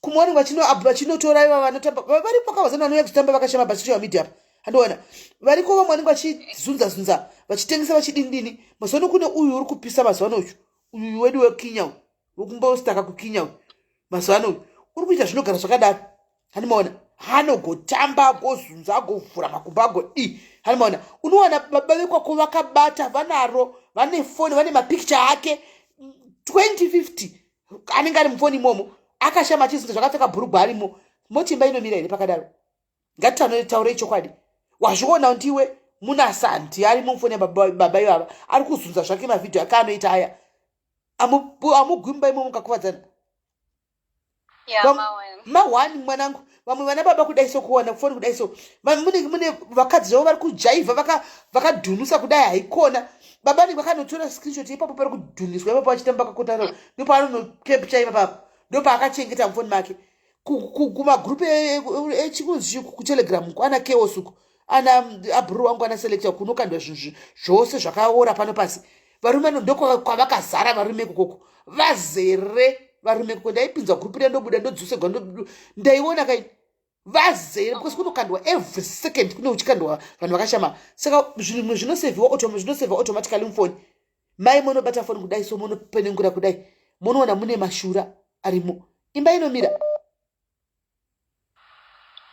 kumwe vanenge vachinotora iva vanotamba varipo, kavazana vanouya kuzotamba vakashama pasocial media apa, handiona? Variko vamwe vanenge vachizunza zunza, vachitengesa, vachidini dini. Mazuva ano kune uyu uri kupisa mazuva ano, uyu uyu wedu weKenya, uyu wekumbostaka kuKenya uyu. Mazuva ano uyu uri kuita zvinogara zvakadaro, handimaona? Hanogotamba, agozunza, agovhura makumbo, agodii, handimaona? Unowana baba vekwako vakabata, vanaro, vane foni, vane mapikicha ake 2050 anenge ari mufoni imomo. Akashama achizunza zvakapfeka bhurugwa arimo. Moti imba inomira here pakadaro? Ngatitaurei chokwadi. Wazviona ndiwe muna santi arimo mufoni yababa ivava ari kuzunza zvake mavhidhiyo ake anoita aya. Amugwi mumba imomo mukakuvadzana. Ma1 mwanangu, vamwe vana baba kudai so kuwana foni kudai so munenge mune vakadzi zvavo vari kujaivha vakadhunusa kudai haikona. Baba vanenge vakanotora screenshot ipapo pari kudhuniswa ipapo vachitamba kakotaro, ndopaanonocapture ipapapo, ndopaakachengeta mufoni make kumagrupu echikunzi kuTelegram ana chaos uku, ana abhuru wangu, ana selector, kunokandwa zvinhu zvose zvakaora pano pasi. Varume ndokwavakazara, varume ikokoko vazere varume ikoko. Ndaipinzwa gurupu riya, ndobuda, ndodzosegwa, ndaiona kai vazere because kunokandwa every second, kune uchikandwa vanhu vakashama. Saka zvinhu zvinosevhiwa, zvinosevha automatically mufoni. Mai munobata foni kudai so, munopenengura kudai, munoona mune mashura arimo. Imba inomira?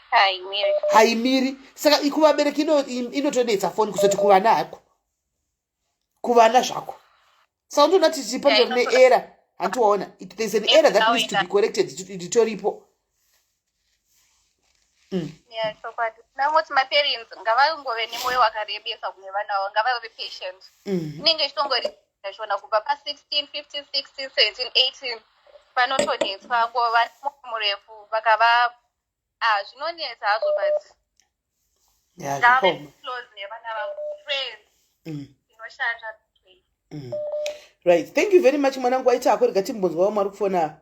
Haimiri. Haimiri. Saka kuvabereki inotonetsa foni, kuzoti kuvana hako, kuvana zvako. Saka unotoona kuti patori neerror, handiwaona? There's an error that needs to be corrected, ritoripo. Yeah, chokwadi. Ndangoti maparents ngavangove nemwoyo wakarebesa kune vana vavo, ngavave patient. Inenge ichitongori shona kubva pa16, 15, 16, 17, 18 panotonetswa. Ngova nemwoyo murefu vakava, ah, zvinonetsa hazvo, but ngavave Zvakaoma. close nevana vavo, friends. Inoshanda. Right, thank you very much, mwanangu. Waita hako. Rega timbonzwa vamwe vari kufona.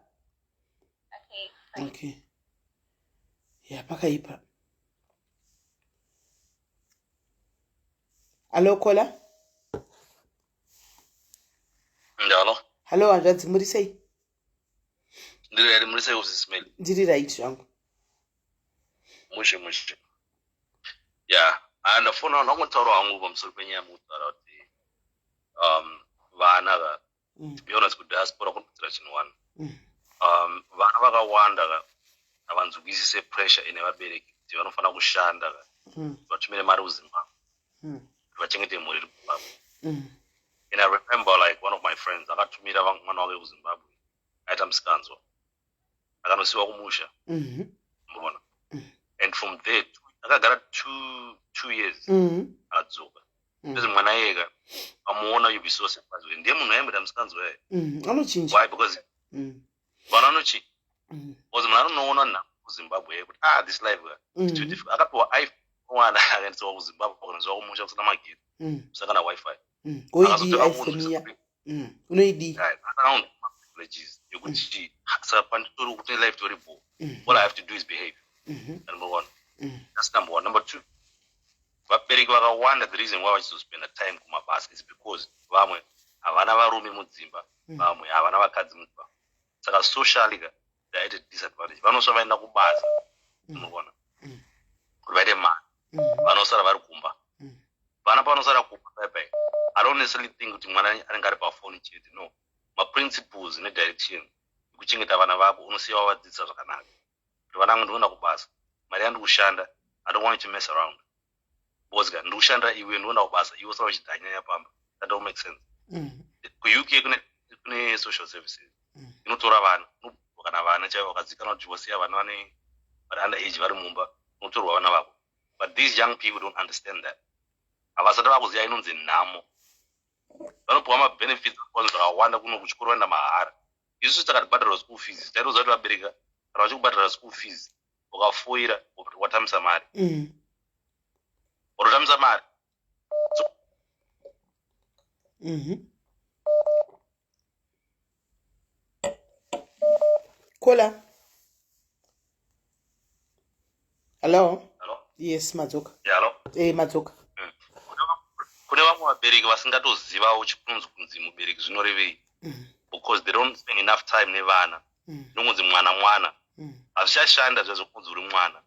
Okay, bye. Okay, ya, pakaipa. Hallo, caller. Ndalo. Hallo, hanzvadzi, muri sei? Ndiri right, muri sei, Sis Melly? Ndiri right zvangu. Mushe mushe. Ya, ah, ndafona ndangotaura hangu pamusoro penyaya mukutaura kuti vana ka, to be honest, kudiaspora kunokudzira chinhu one. Vana vakawanda ka havanzwisise pressure ine vabereki kuti vanofanira kushanda ka, vatumire mari kuZimbabwe kuti vachengete mhuri iri kuZimbabwe. And I remember, like, one of my friends akatumira mwana wake kuZimbabwe, aita musikanzwa, akanosiwa kumusha. Muona, and from there akagara 2 years, adzoka. Because mwana iyeka amuona, you be so surprised kuti ndiye munhu aimboita musikanzwa iye. Anochinja. Why? Because vana vanochi because munhu anonoona nhau kuZimbabwe yekuti, ah, this life is too difficult. Akapiwa iPhone mwana, akaendeswa kuZimbabwe, akaendeswa kumusha kusina magetsi, kusina kana WiFi. Oidii Akazotora iPhone kunzwisa iya? Unoidii? Akaona privileges yekuti saka panditori kuti life tori bho, all I have to do is behave. Number one. That's number one. Number two, vabereki vakawanda, the reason why vachizospenda time kumabasa is because vamwe havana varume mudzimba, vamwe havana vakadzi mudzimba. Saka socially ka they are at a disadvantage. Vanosva vaenda kubasa, unoona, kuti vaite mari. Vanosara vari kumba. Vana panosara kumba paipai, I don't necessarily think kuti mwana anenge ari pafoni chete. No, maprinciples nedirection yekuchengeta vana vako unosiya wavadzidzisa zvakanaka kuti vana vangu, ndinoenda kubasa, mari yandiri kushanda, I don't want you to mess around because ka ndiri kushandira iwe, ndinoenda kubasa, iwe usara uchidhanyanya pamba. That don't make sense. KuUK kune social services inotora vana kana vana chaivo vakazikanwa kuti vosiya vana vane vari under age vari mumba, unotorwa vana vako. But these young people don't understand that. Havasati vakuziva inonzi nhamo. Vanopiwa mabenefits, vanopiwa zvakawanda kuno, kuchikoro vaenda mahara. Isusu takatibhadharwa school fees, taitoziva kuti vabereka kana vachikubhadhara school fees, ukafoira watambisa mari, watotambisa mari. Caller, hello. Hello? Yes, madzoka. Yeah, hello? Eh, madzoka. Kune vamwe vabereki vasingatozivawo chikunzi kunzi mubereki zvinorevei, because they don't spend enough time nevana. Nongonzi mwana mwana, hazvichashanda zviya zvokunzi uri mwana.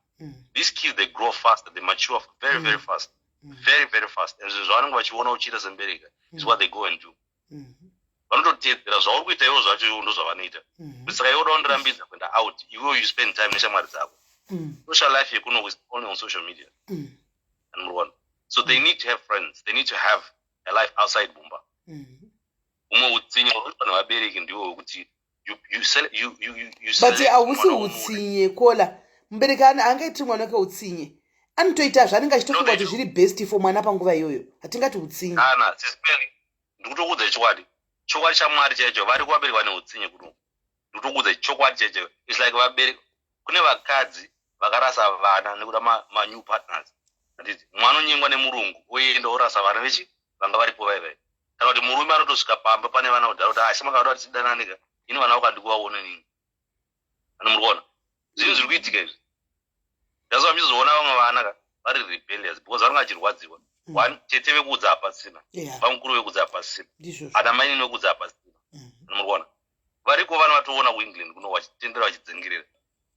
These kids, they grow fast, they mature very very fast, very very fast, and zvinhu zvavanenge vachiona uchiita semubereki is what they go and do. Vanototedzera zvauri kuita iwo zvacho, iwo ndo zvavanoita. Saka iwe uda kundirambidza kuenda out, iwewo you spend time neshamwari dzako. Social life yekuno is only on social media. Number one, so they need to have friends, they need to have a life outside mumba. Umwe utsinye huri kuitwa nevabereki ndiwo wekuti But hausi utsinye kola mubereki angaitiri mwana wake utsinye anotoita zvaanenge achitofunga kuti zviri best for mwana panguva iyoyo hatingati utsinye. Kana sisiperi ndikutokuudza chokwadi chokwadi chamwari chaicho vari kuvabereki vane utsinye kuno ndikutokuudza chokwadi chaicho its like vabereki kune vakadzi vakarasa vana nekuda manew ma partners handiti mwana onyengwa nemurungu oenda orasa vana vechi vanga varipo vaivai kana kuti murume anotosvika pamba pane vana kudhara kuti asi ah, makada kuti tidananika ini vana vakandikuvaona nini ano muri kuona zvinhu zviri kuitika izvi that's why muchizoona vamwe vana ka vari rebellious because vanenge vachirwadziwa mm. one tete vekuudza hapasina vamukuru vekuudza hapasina ana mainini vekuudza hapasina mm. ano muri kuona variko vana vatoona kuengland kuno vachitendera vachidzengerera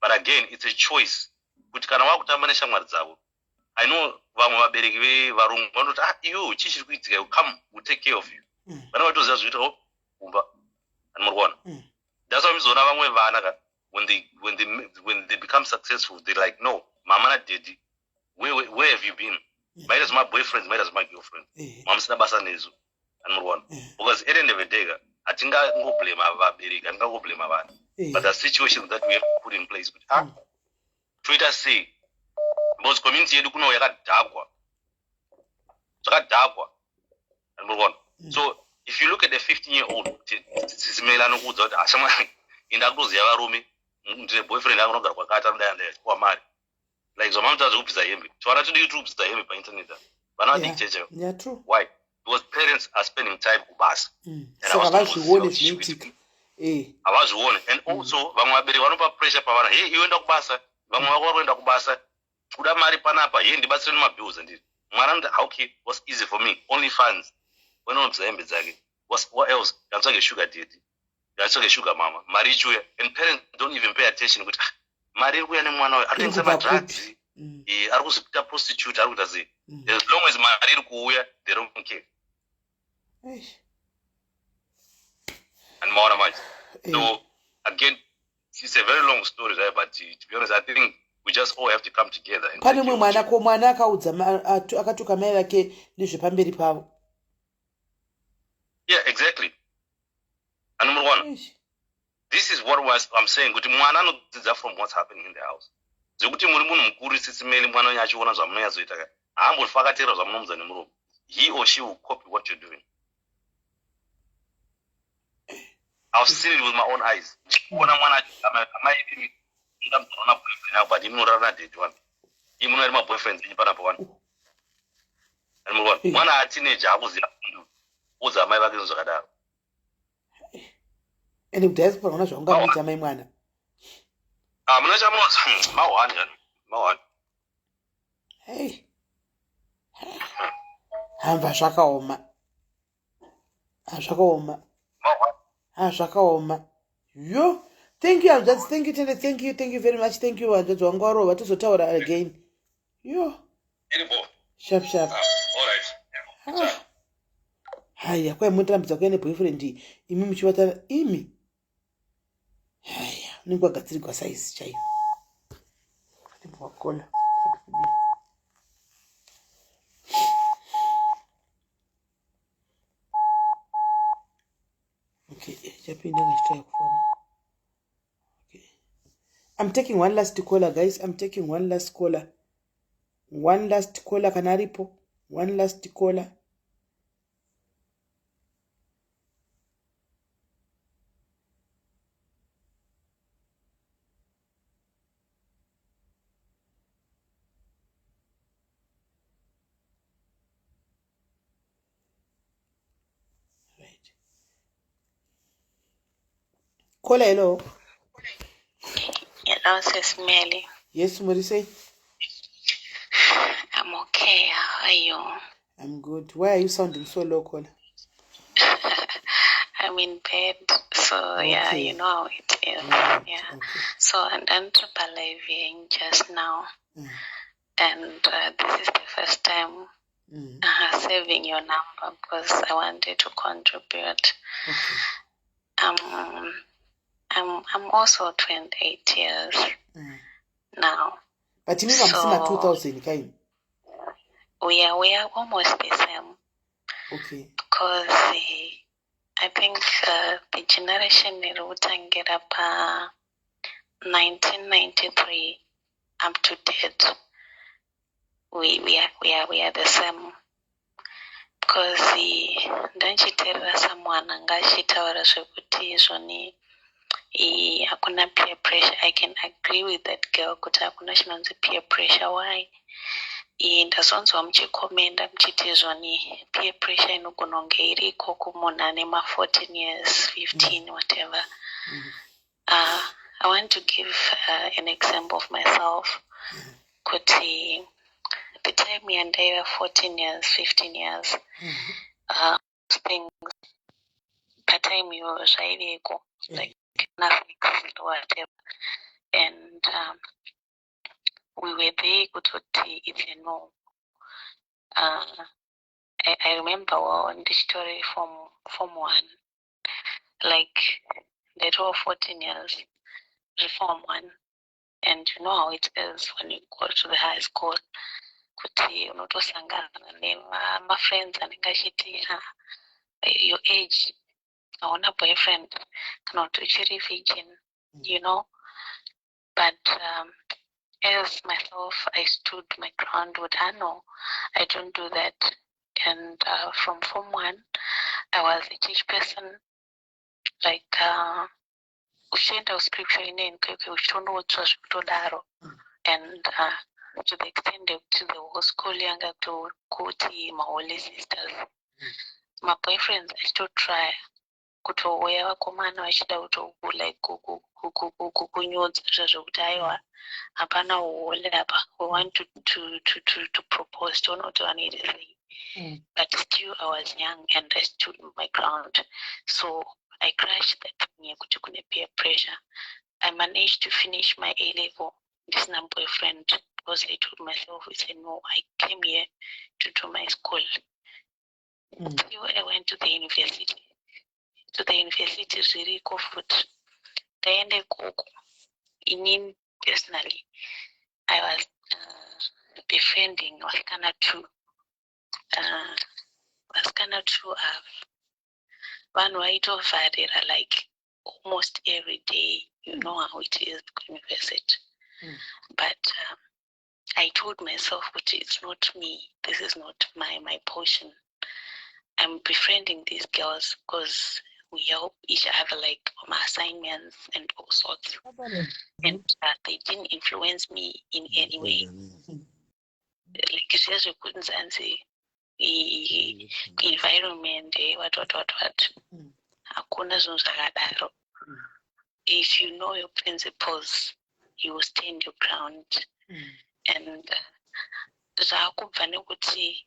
but again it's a choice kuti kana wakutamba neshamwari dzavo i know vamwe vabereki vevarungu vanoti ah iwe chii chiri kuitika iwe come we take care of you mm. vana vatoziva zvikuita o oh, kumba ani muri kuona mm. that's why muzoona vamwe vana ka when they, when they, when they become successful they like no mama nadaddy where, where, where have you been mm. maita zvemaboyfriends maita zvemagirlfriends eh. mamusina basa nezvo ani muri kuona eh. because at end of the day ka hatingangoblema vabereki hatingangoblema vana eh. but the situation that we have put in place kuti ah toita sei because community yedu kuno yakadhakwa zvakadhakwa andimurikuona mm. so if you look at the 15 year old sisimela anokuudza kuti ashamwari inda kutoziva varume ndine boyfriend yangu anogara kwakati anodai andai achipuwa mari like zvamanotaura zvekubvisa hembe tivana tudiki tiri kubvisa hembe painternet vana vadiki chaichaivo why because parents are spending time kubasa mm. saka vazvione zvinoitika eh. havazvione and mm. also vamwe vabereki vanopa pressure pavana hey iwe enda kubasa vamwe vako vari kuenda kubasa kuda mari panapa hey ndibatsire nemabills andiri mwana anoti ah, okay what's easy for me only funds wenonobvisa hembe dzake what else ngatsvage sugar daddy ngatsvage sugar mama mari ichiuya and parents don't even pay attention kuti ah, mari iri kuuya nemwana uyo arikutengesa madrugs mm. eh, ari kuzviita prostitute ari kuita sei mm. as long as mari iri kuuya they don't care and maona manje eh. so again it's a very long story right but to be honest i think we just all have to come together pane mumwe mwana ko mwana akaudza akatuka mai vake nezvepamberi pavo yeah exactly anomurikuona this is what was, i'm saying kuti mwana anodzidza from what's happening in the house zvekuti muri munhu mukuru sisimeli mwana wenyu achiona zvamunonyatsoita ka haambofa akateerera zvamunomudza nemuromo he or she will copy what you're doing i've seen it with my own eyes ndichiona mwana amai ndamuona boyfriend yako but imunorara nadaddy wani imunori maboyfriends enyu panapa wani mwana ateenager akuziva udza amai vake zvinhu zvakadaro ende kudiaspora una zvaungamuita mai mwana ah, muna chamunoza mahwani mahwani hey hamba zvakaoma zvakaoma ha zvakaoma yo thank you hanzvadzi thank you tende thank you thank you very much thank you hanzvadzi wangu warova tozotaura again yo sharp sharp ah, ah. haya kwai munotirambidza kuya neboyfriend imi muchivatana imi haya unenge wagadzirigwa saizi chaiyo wakola okay chapinda ngachitaya kufona okay i'm taking one last caller guys i'm taking one last caller one last caller kana aripo one last caller Right. Caller, hello. Hello, Sis Melly. Yes, muri sei? I'm okay. How are you? I'm good. Why are you sounding so low, caller? I'm in bed, so okay. yeah, you know how it is. Mm, yeah. Okay. So and I'm living just now. Mm. And uh, this is the first time mm. uh, saving your number because I wanted to contribute. Okay. Um, I'm I'm also 28 years mm. now. But you so, I'm 2000 kind. We are we are almost the same. Okay. Because uh, I think the generation iri kutangira pa 1993 up to date, we are the same, because ndanchiteerera someone anga achitaura zvekuti izvoni hakuna peer pressure. I can agree with that girl kuti hakuna chinonzi peer pressure. Why? Ndazonzwa muchikomenda muchiti izvoni peer pressure inogona kunge iriko kumunhu ane ma14 years, 15, whatever. I want to give an example of myself kuti the time yandaiva 14 years, 15 years, things patime iyoyo zvaiveko, like nothing, whatever, and we were there kutoti it's a no. I remember well, ndichitori form one, like ndaitova 14 years, form one, and you know how it is when you go to the high school, kuti unotosangana nemafriends anenge achiti, "Ha, your age hauna boyfriend," kana kuti uchiri virgin. But as myself, I stood my ground with her, "No, I don't do that." And from form one I was a church person, like uchienda kuscripture ineni kwekwe, uchitondotsva zvekutodaro, and to the extent yekuti the whole school yanga kuti maholy sisters. Maboyfriends achitotrya kutouya, vakomana vachida kuto like kukunyudza zvezvekuti, "Aiwa, hapana holy apa, we want to propose, tione kuti vanoita sei." But still I was young and I stood my ground, so I crushed that thing yekuti kune peer pressure. I managed to finish my A level ndisina boyfriend because I told myself it's a no, I came here to do my school. Till I went to the university. To the university zviriko futi. Ndaenda ikoko, inini personally I was befriending vasikana two. Vasikana two ava vanhu vaitovharira like almost every day. You know how it is university. But I told myself kuti it's not me, this is not my portion. I'm befriending these girls because we help each other, like on my assignments and all sorts, and they didn't influence me in any way, like zviya zvekunzi anzi environment, what what what what. Hakuna zvinhu zvakadaro. If you know your principles, you will stand your ground. And zvaakubva nekuti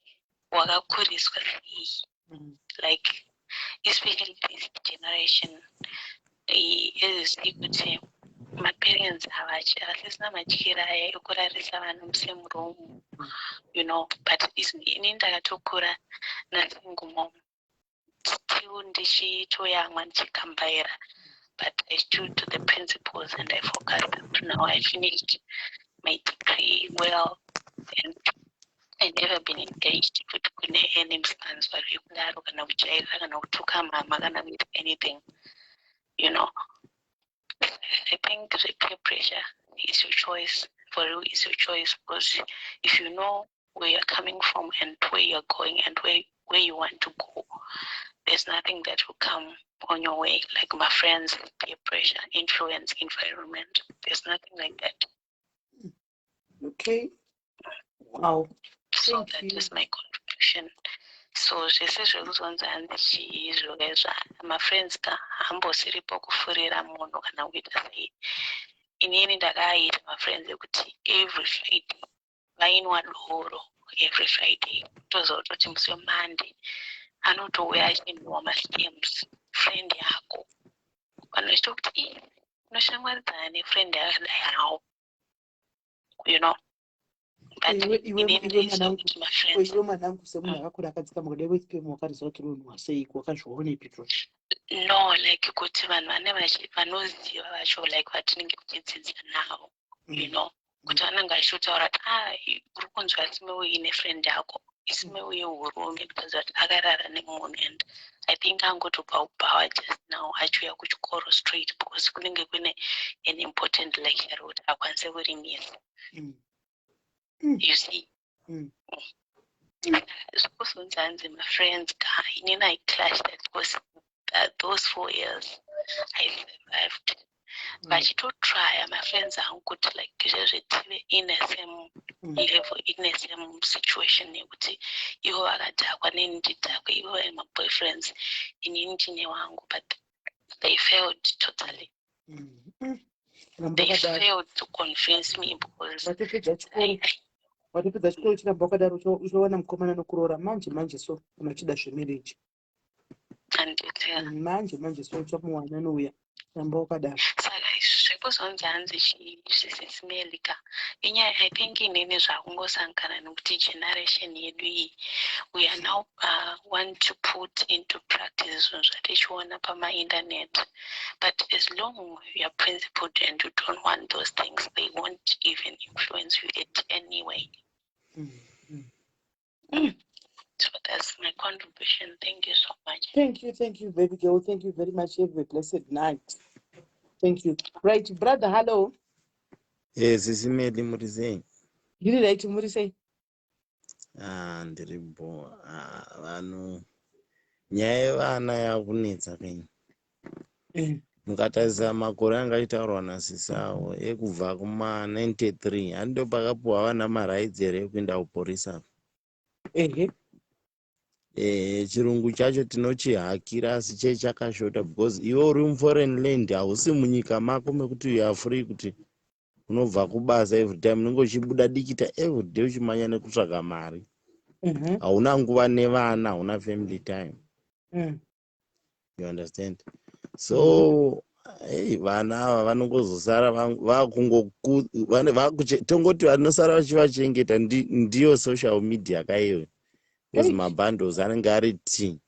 wakakuriswa sei. Like especially this generation ezii kuti maparents havasisina matyira aya ekurarisa vanhu musame room. But ini ndakatokura nasingle mom, still ndichitoyamwa, ndichikambaira, but I stood to the principles and I focused. Up to now I finished my degree well and I never been engaged kuti kune any musanzwa rekudaro, kana kujairira, kana kutuka mama, kana kuita anything. I think the peer pressure is your choice. For you is your choice, because if you know where you're coming from and where you're going and where you want to go, there's nothing that will come on your way like my friends, peer pressure, influence, environment. There's nothing like that. Okay, wow. So Thank that you. is my contribution. So zvese zvekuzonzi hanzi chii zvokaizva, mafriends ka hambosiripo kufurira munhu kana kuita sei. Inini ndakaita mafriends ekuti every Friday vainwa doro, every Friday, toziva kutoti musi weMonday anotouya achinhuwa mastems. Friend yako vanochita kuti, "Ii, unoshamwaridzana nefriend yakadai hawo." But Iwe inini iwe ndaiziva mwanangu, kuti mafriends iwe mwanangu, semunhu akakura akadzikama kudai, wesipemu wakariziva kuti rinonwa seiko? Wakazvionepi izvozvo? No, like kuti vanhu vane vanoziva vacho, like vatinenge tichidzidza navo, kuti vanenge vachitotaura kuti, "Ah, uri kunzwa simwe ine friend yako." Ismell yehurume, kutaridza kuti akarara nemunhu. And I think angotobva kubhawa just now, achiuya kuchikoro straight, because kunenge kune an important lecture kuti akwanise kurimisa. You see? Zvekuzonzi hanzi mafriends ka, inini I clash that, because those 4 years I survived vachitotrya mafriends angu kuti like zvezve tive in a same level, in a same situation, yekuti ivo vakadhakwa, neni ndidhakwe, ivo vane maboyfriends, inini ndine wangu, but they failed totally. They failed to convince me because Watopedza chikoro, watopedza chikoro, chiramba wakadaro, uchawana mukomana nokuroora manje manje. So kana uchida zvemarriage, Handiti? Manje manje so uchamuwana, nouya, ramba wakadaro. Saka izvi zvekuzonzi hanzi Sis Melly ka, inyaya, I think inini zvakungosangana nekuti generation yedu iyi, we are now want to put into practice zvinhu zvatichiona pamainternet. But as long you are principled and you don't want those things, they won't even influence you at any way. So that's my contribution. Thank you so much. Thank you, thank you, baby girl. Thank you very much. Have a blessed night. Thank you. Right, brother, hello. Eh, Sis Melly, muri sei? Ndiri right, muri sei? Ah, ndiri bo. Ah, vanhu, nyaya yevana yakunetsa keni. Mukatarisa makore anga achitaurwa nasisi avo ekubva kuma93, hando pakapuhwa vana marights here ekuenda kuporisa? Ehe. Chirungu chacho tinochihakira, asi chee chakashota, because iwe uri muforeign land, hausi munyika mako mekuti you are free kuti unobva kubasa every time, unenge uchibuda dikita everyday uchimanya nekutsvaga mari. Hauna nguva nevana, hauna family time. You understand? So hey, vana ava vanongozosara tongoti vanosara vachivachengeta ndiyo social media kaiwe, because mabundles anenge ari t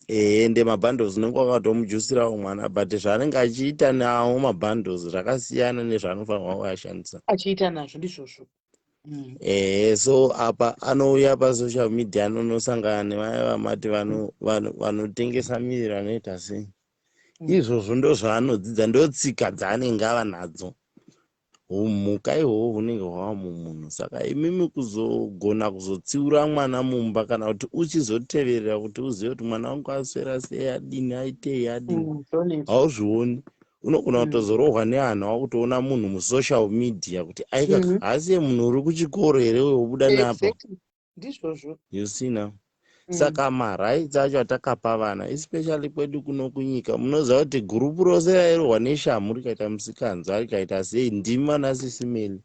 Ende mabundles unenge wakatomujusirawo mwana, but zvaanenge achiita nawo mabundles zvakasiyana nezvaanofanirwa kuashandisa. Achiita nazvo, ndizvozvo. Ehe, so apa anouya pasocial media, anonosangana nevaya vamati vanotengesa miviri, vanoita sei. Izvozvo ndo zvaanodzidza, ndo tsika dzaanenge ava nadzo. Umhuka ihwohwo hunenge hwava mumunhu. Saka imimi kuzogona kuzotsiura mwana mumba, kana kuti uchizoteverera kuti uzive kuti mwana wangu aswera sei, adini, aitei, adini, Zvonetsa. hauzvioni. Unogona kutozorohwa nehana wakutoona munhu musocial media kuti aika, haasiye munhu uri kuchikoro here wobuda napa? Exactly, ndizvozvo. You see now? Saka marights acho atakapa vana, especially kwedu kuno kunyika, munoziva kuti gurupu rose rairohwa neshamhu rikaita musikanzwa, rikaita sei, ndimi vana Sis Melly.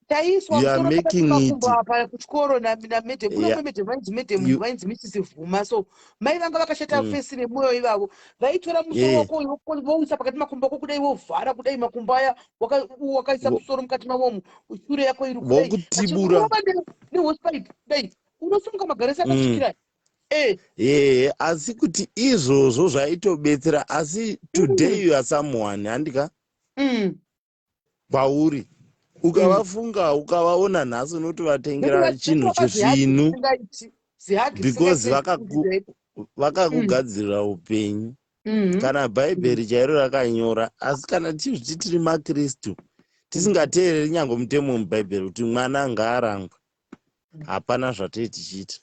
Taiswa You are musoro pakati making it makumbo apa kuchikoro namadam. Kune umwe madam vainzi madam, vainzi Mrs Vhuma. So mai vanga vakashata face nemwoyo ivavo, vaitora musoro wako vouisa pakati makumbo ako kudai, vovhara kudai makumbo aya, wakaisa musoro mukati mavomo, shure yako iri kudai, Vokutibura. vachirova nehosepipe kudai, unosunga magaresi akasvikira e. Ehe, asi kuti izvozvo zvaitobetsera, asi today you are someone, handika? Kwauri ukavafunga, ukavaona nhasi, unotovatengera chinhu chisvinu Zihagi. Because vakakugadzirira upenyu. Kana Bhaibheri chairo rakanyora, asi kana tichiti tiri maKristu, tisingateereri nyange mutemo wemubhaibheri kuti mwana ngaarangwe, hapana zvatei tichiita.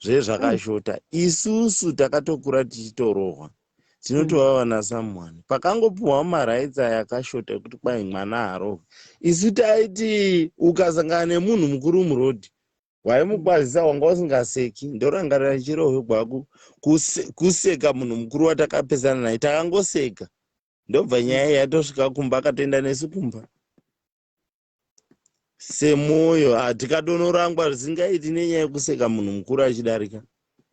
Zvezvakashota, isusu takatokura tichitorohwa, tinotova vana someone. Pakangopiwa marights aya akashota ekuti kwai mwana harohwi, isu taiti ukasangana nemunhu mukuru murodhi, waimukwazisa, wanga usingaseki. Ndorangarira chirohwe gwaku kuseka munhu mukuru watakapesana naye, takangoseka, ndobva nyaya yatosvika kumba, akatoenda nesu kumba semwoyo. Hatikatonorangwa zvisingaiti nenyaya yekuseka munhu mukuru achidarika.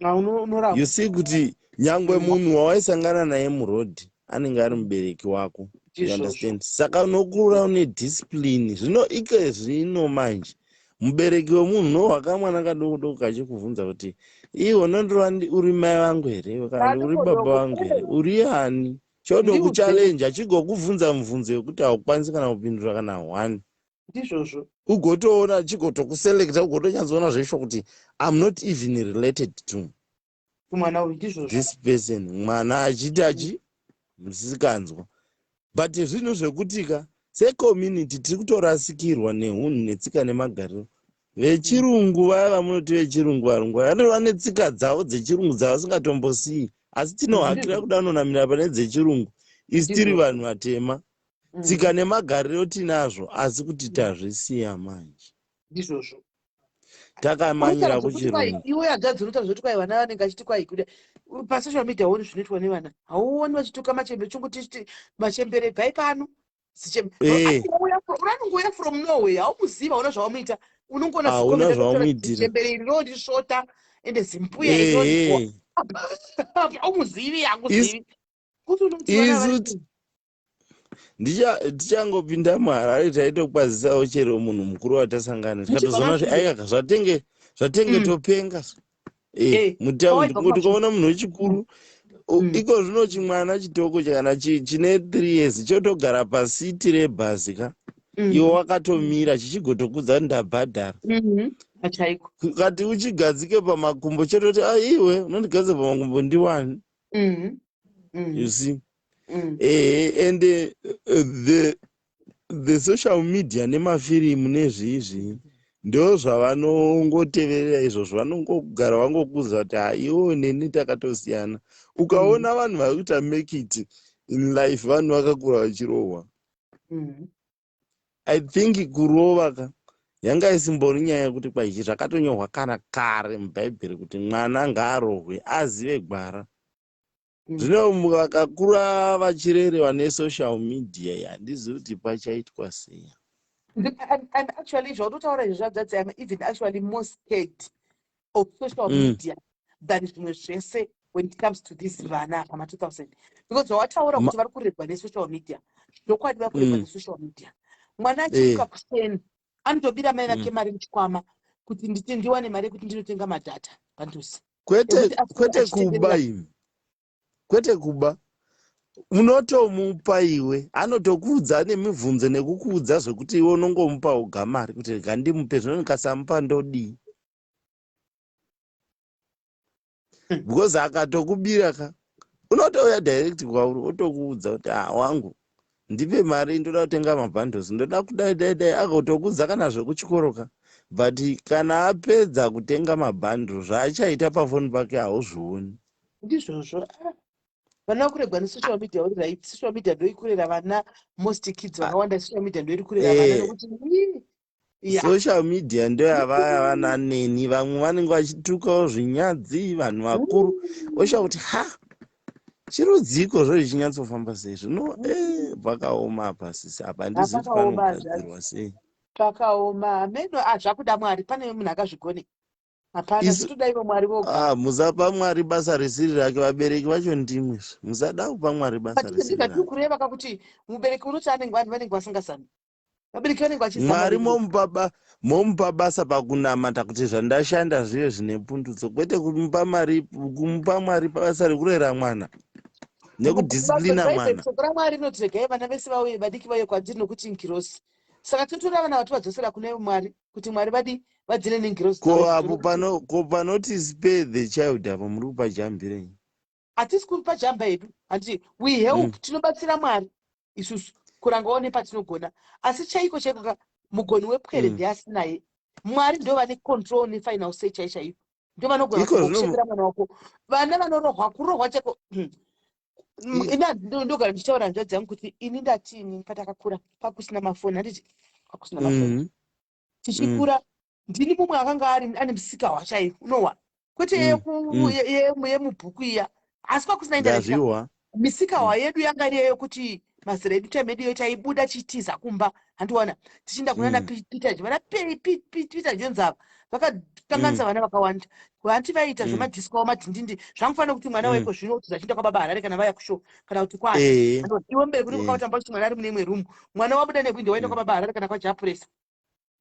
Unorangwa. You see kuti nyangwe munhu wawaisangana naye murodhi anenge ari mubereki wako, you understand? Saka unokura une discipline. Zvino ike zvino manje mubereki wemunhu nohwakamwana kadoko doko kachikubvunza kuti iwe unondorova, uri mai vangu here kana uri Kadoko baba doko. vangu here, uri ani? Ndiudze. Chotokuchallenja, chigokubvunza mubvunzo yekuti haukwanisi kana kupindura kana one. Ndizvozvo. Ugotoona chigotokuselecta, ugotonyatsoona zvesho kuti I'm not even related to kumwana uyu. Ndizvozvo. this person. Mwana achiti achi musikanzwa, but zvinhu zvekutika secommunity tiri kutorasikirwa neunhu, netsika nemagariro. Vechirungu vaya vamunoti vechirungu, varungu vanova netsika dzavo dzechirungu dzavasingatombosiyi, asi tinohakira kudanonamira pane dzechirungu isi tiri vanhu vatema. Tsika nemagariro tinazvo, asi kuti tazvisiya manje. Ndizvozvo. Takamanyira kuchirungu. Iwe hanzvadzi, unotaura zvekuti kwai vana vanenge achiti kwai kuda pasocial media, hauoni zvinoitwa nevana, hauoni vachituka machembere, chongoti machembere bvai pano. Unanongouya from nowhere, haumuziva, hauna zvavamuita, unongoona Hauna zvawamuitira. Chembere iri rondisvota, ende zimbuya, haumuzivi, hakuzivi kuti unoti vana Isu tichangopinda muHarare, taitokwazisawo chero munhu mukuru watasangana, tikatozoona kuti aikaka zvatenge topenga mutaundi. Pawaibva Kungoti ukaona munhu wechikuru iko zvino chimwana chitoko kana chine 3 years chotogara pasiti rebhazi ka, iwe wakatomira, chichigotokudza kuti ndabhadhara. Chaiko. Kati uchigadzike pamakumbo, chototi, "A, iwe unondigadzika pamakumbo ndiwani?" You see? And the social media nemafirimu nezvizvi ndo zvavanongoteverera izvozvo. Vanongogara vangokuudza kuti, "Ha, iwo neni takatosiyana." Ukaona vanhu vari kuita make it in life, vanhu vakakura vachirohwa. I think kurova ka yanga isimbori nyaya yekuti kwaichi zvakatonyorwa kana kare mubhaibheri kuti mwana ngaarohwe azive gwara. Zvino vakakura vachirerewa nesocial media, handizivi kuti pachaitwa sei. And actually zvautotaura izvi zvadzadzi, I'm even actually more scared of social media than zvimwe zvese when it comes to this vana pama2000, because zvawataura kuti vari kuregwa nesocial media, zvokwadi vari kuregwa nesocial media. Mwana achimuka kuseni anotobira mai vake mari muchikwama kuti nditi ndiwane mari yekuti ndinotenga madhata pandusi. Kwete, Yekuti aswere kwete achitenderera. Kuba imi, kwete kuba, unotomupa iwe, anotokuudza nemibvunzo nekukuudza zvekuti iwe unongomupa woga mari kuti rega ndimupe, zvino ndikasamupa ndodii? Because akatokubira ka, unotouya direct kwauri otokuudza kuti, "Ah, wangu, ndipe mari, ndoda kutenga mabundles, ndoda kudai dai dai." Agotokuudza kana zvekuchikoro ka, but kana apedza kutenga mabundle, zvaachaita pafoni pake hauzvioni. Ndizvozvo. Ah, vana vakuregwa nesocial media, uri right. Social media ndoikurera vana, most kids vakawanda social media ndoiri kurera vana, nekuti ya. Social media ndoyavaya vana neni, vamwe vanenge vachitukawo zvinyadzi vanhu vakuru, osha kuti ha, chirudziko zvo zvichinyatsofamba sei zvino? Pakaoma apa sisi, apa handizivi kuti Pakaoma. panogadzirwa sei. Pakaoma meno. Ah, zvakuda Mwari, pane munhu akazvigone hapana. Zvitodaivo Mwari voga. Ah, musapa Mwari basa risiri rake. Vabereki vacho ndimwe, musada kupa Mwari basa risiri Patiri rake. kureva kakuti mubereki unoti anenge vanhu vanenge vasingazami, vabereki vanenge vachizama. Mwari momupa basa pakunamata kuti zvandashanda zvive zvine pundutso, kwete kumupa mari, kumupa Mwari basa rekurera mwana nekudisciplina mwana. Shoko raMwari rinoti regai vana vese vauye, vadiki vauye kwandiri, nokuti ngirosi. Saka totora vana vatovadzosera kune Mwari kuti Mwari vadi vadzine nengirosi Ko dzavo. apo pano, ko panoti "spare the child" apo muri kupa jambirei? Hatisi kupa jamba yedu, handiti we help? Tinobatsira Mwari isusu kurangawo nepatinogona, asi chaiko chaiko ka, mugoni wepwere ndeasinaye. Mwari ndo vane control nefinal say chai chaiyo, ndo vanogona Iko zvino kushepera mwana wako. Vana vanorohwa, kurohwa chaiko, Ina ndogara ndichitaura hanzvadzi yangu kuti ini ndatini patakakura pakusina mafoni, handiti pakusina mafoni? Tichikura ndini mumwe akanga ari ane musika wachaiwo unowa, kwete yemubhuku iya, asi kwakusina internet. Ndazviwa. Misika yedu yanga iri yekuti mazera edu, time yedu iyo taibuda tichitiza kumba, handiwana, tichienda kunana Peter, vana Peter Jones ava vakakanganisa vana vakawanda. Vanti vaiita zvemadisco amadhindindi, zvangufanira kuti mwana waiko zvino kuti zachienda kwababa Harare kana vaya kushow kana kuti kwani. Iwe mubereki uri kutamba kuti mwana ari mune imwe rumu, mwana wabuda nehwindo waenda kwababa Harare kana kwaJapuresa,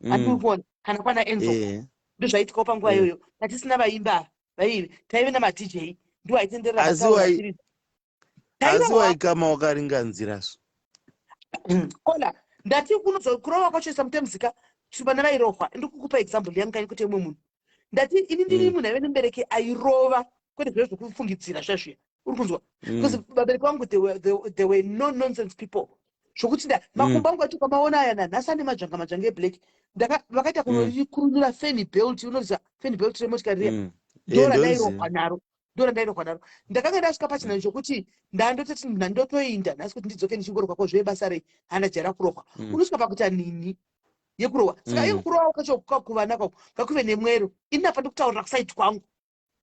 handiri kuona, kana kwana Enzo. Ndozvaitikawo panguva iyoyo, tatisina vaimba ava vaive, taive namadj ndo aitenderera. Asi mataura achiri asi waikama wakaringa nzira so. Kola. Ndati kunozokurova kwacho sometimes ka, vana vairohwa. Ndikukupa example yangu kani, kwete imwe munhu. Ndati ini ndiri munhu aive nemubereki airova, kwete zviro zvekufungidzira zviya zviya, uri kunzwa? Because vabereki vangu, they were no nonsense people, zvokuti nda makumbo angu ati ukamaona aya nanhasi ane madzvanga madzvanga eblack. Vakaita kunorikurunura fan belt. Unoziva fan belt remotikari riya? Ndo randairohwa naro, ndo randairohwa naro. Ndakanga ndasvika pachinhanho chokuti ndandototi ndandotoinda nhasi kuti ndidzoke ndichingorohwa ko zvebasa rei? Handajaira kurohwa. Unosvika pakuita nini yekurohwa. Saka iko kurohwa kwacho kuvana kwako ngakuve nemwero. Ini apa ndikutaurira kuside kwangu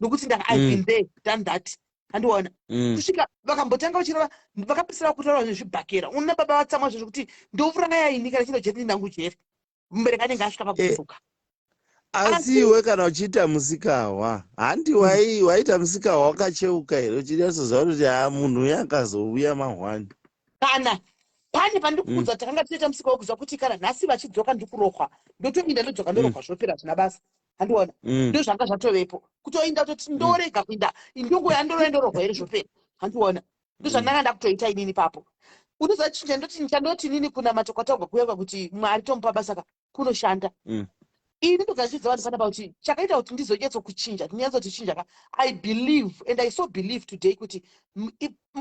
nokuti I've been there, done that, handiona? Kusvika vakambotanga vachirova, vakapisira kutaura nezvibhakera. Una baba vatsamwa zvezvo kuti ndouraya ini kana chino jeri ndangu jeri. Mubereki anenge asvika pakudzoka. Asi iwe kana uchiita musikahwa, handi waita musikahwa wakacheuka here, uchinyatsoziva kuti ha, munhu uyu akazouya mahwani? Kana pane pandikuudza, takanga tichiita musika wekuziva kuti kana nhasi vachidzoka ndikurohwa, ndotoinda, ndodzoka, ndorohwa, zvopera, zvina basa, handiona? Ndo zvanga zvatovepo, kutoinda kutoti ndorega kuinda, ndongoya ndoroya, ndorohwa here, zvopera, handiona? Ndo zvandanga ndakutoita inini papo. Unoziva chinja, ndoti chandoti inini kunamata kwataugwa kuya kuti Mwari tomupa basa ka, kunoshanda. Ini ndogachidza vanhu panapa kuti chakaita kuti ndizonyatsokuchinja, ndinyatsoti ka, I believe and I so believe today kuti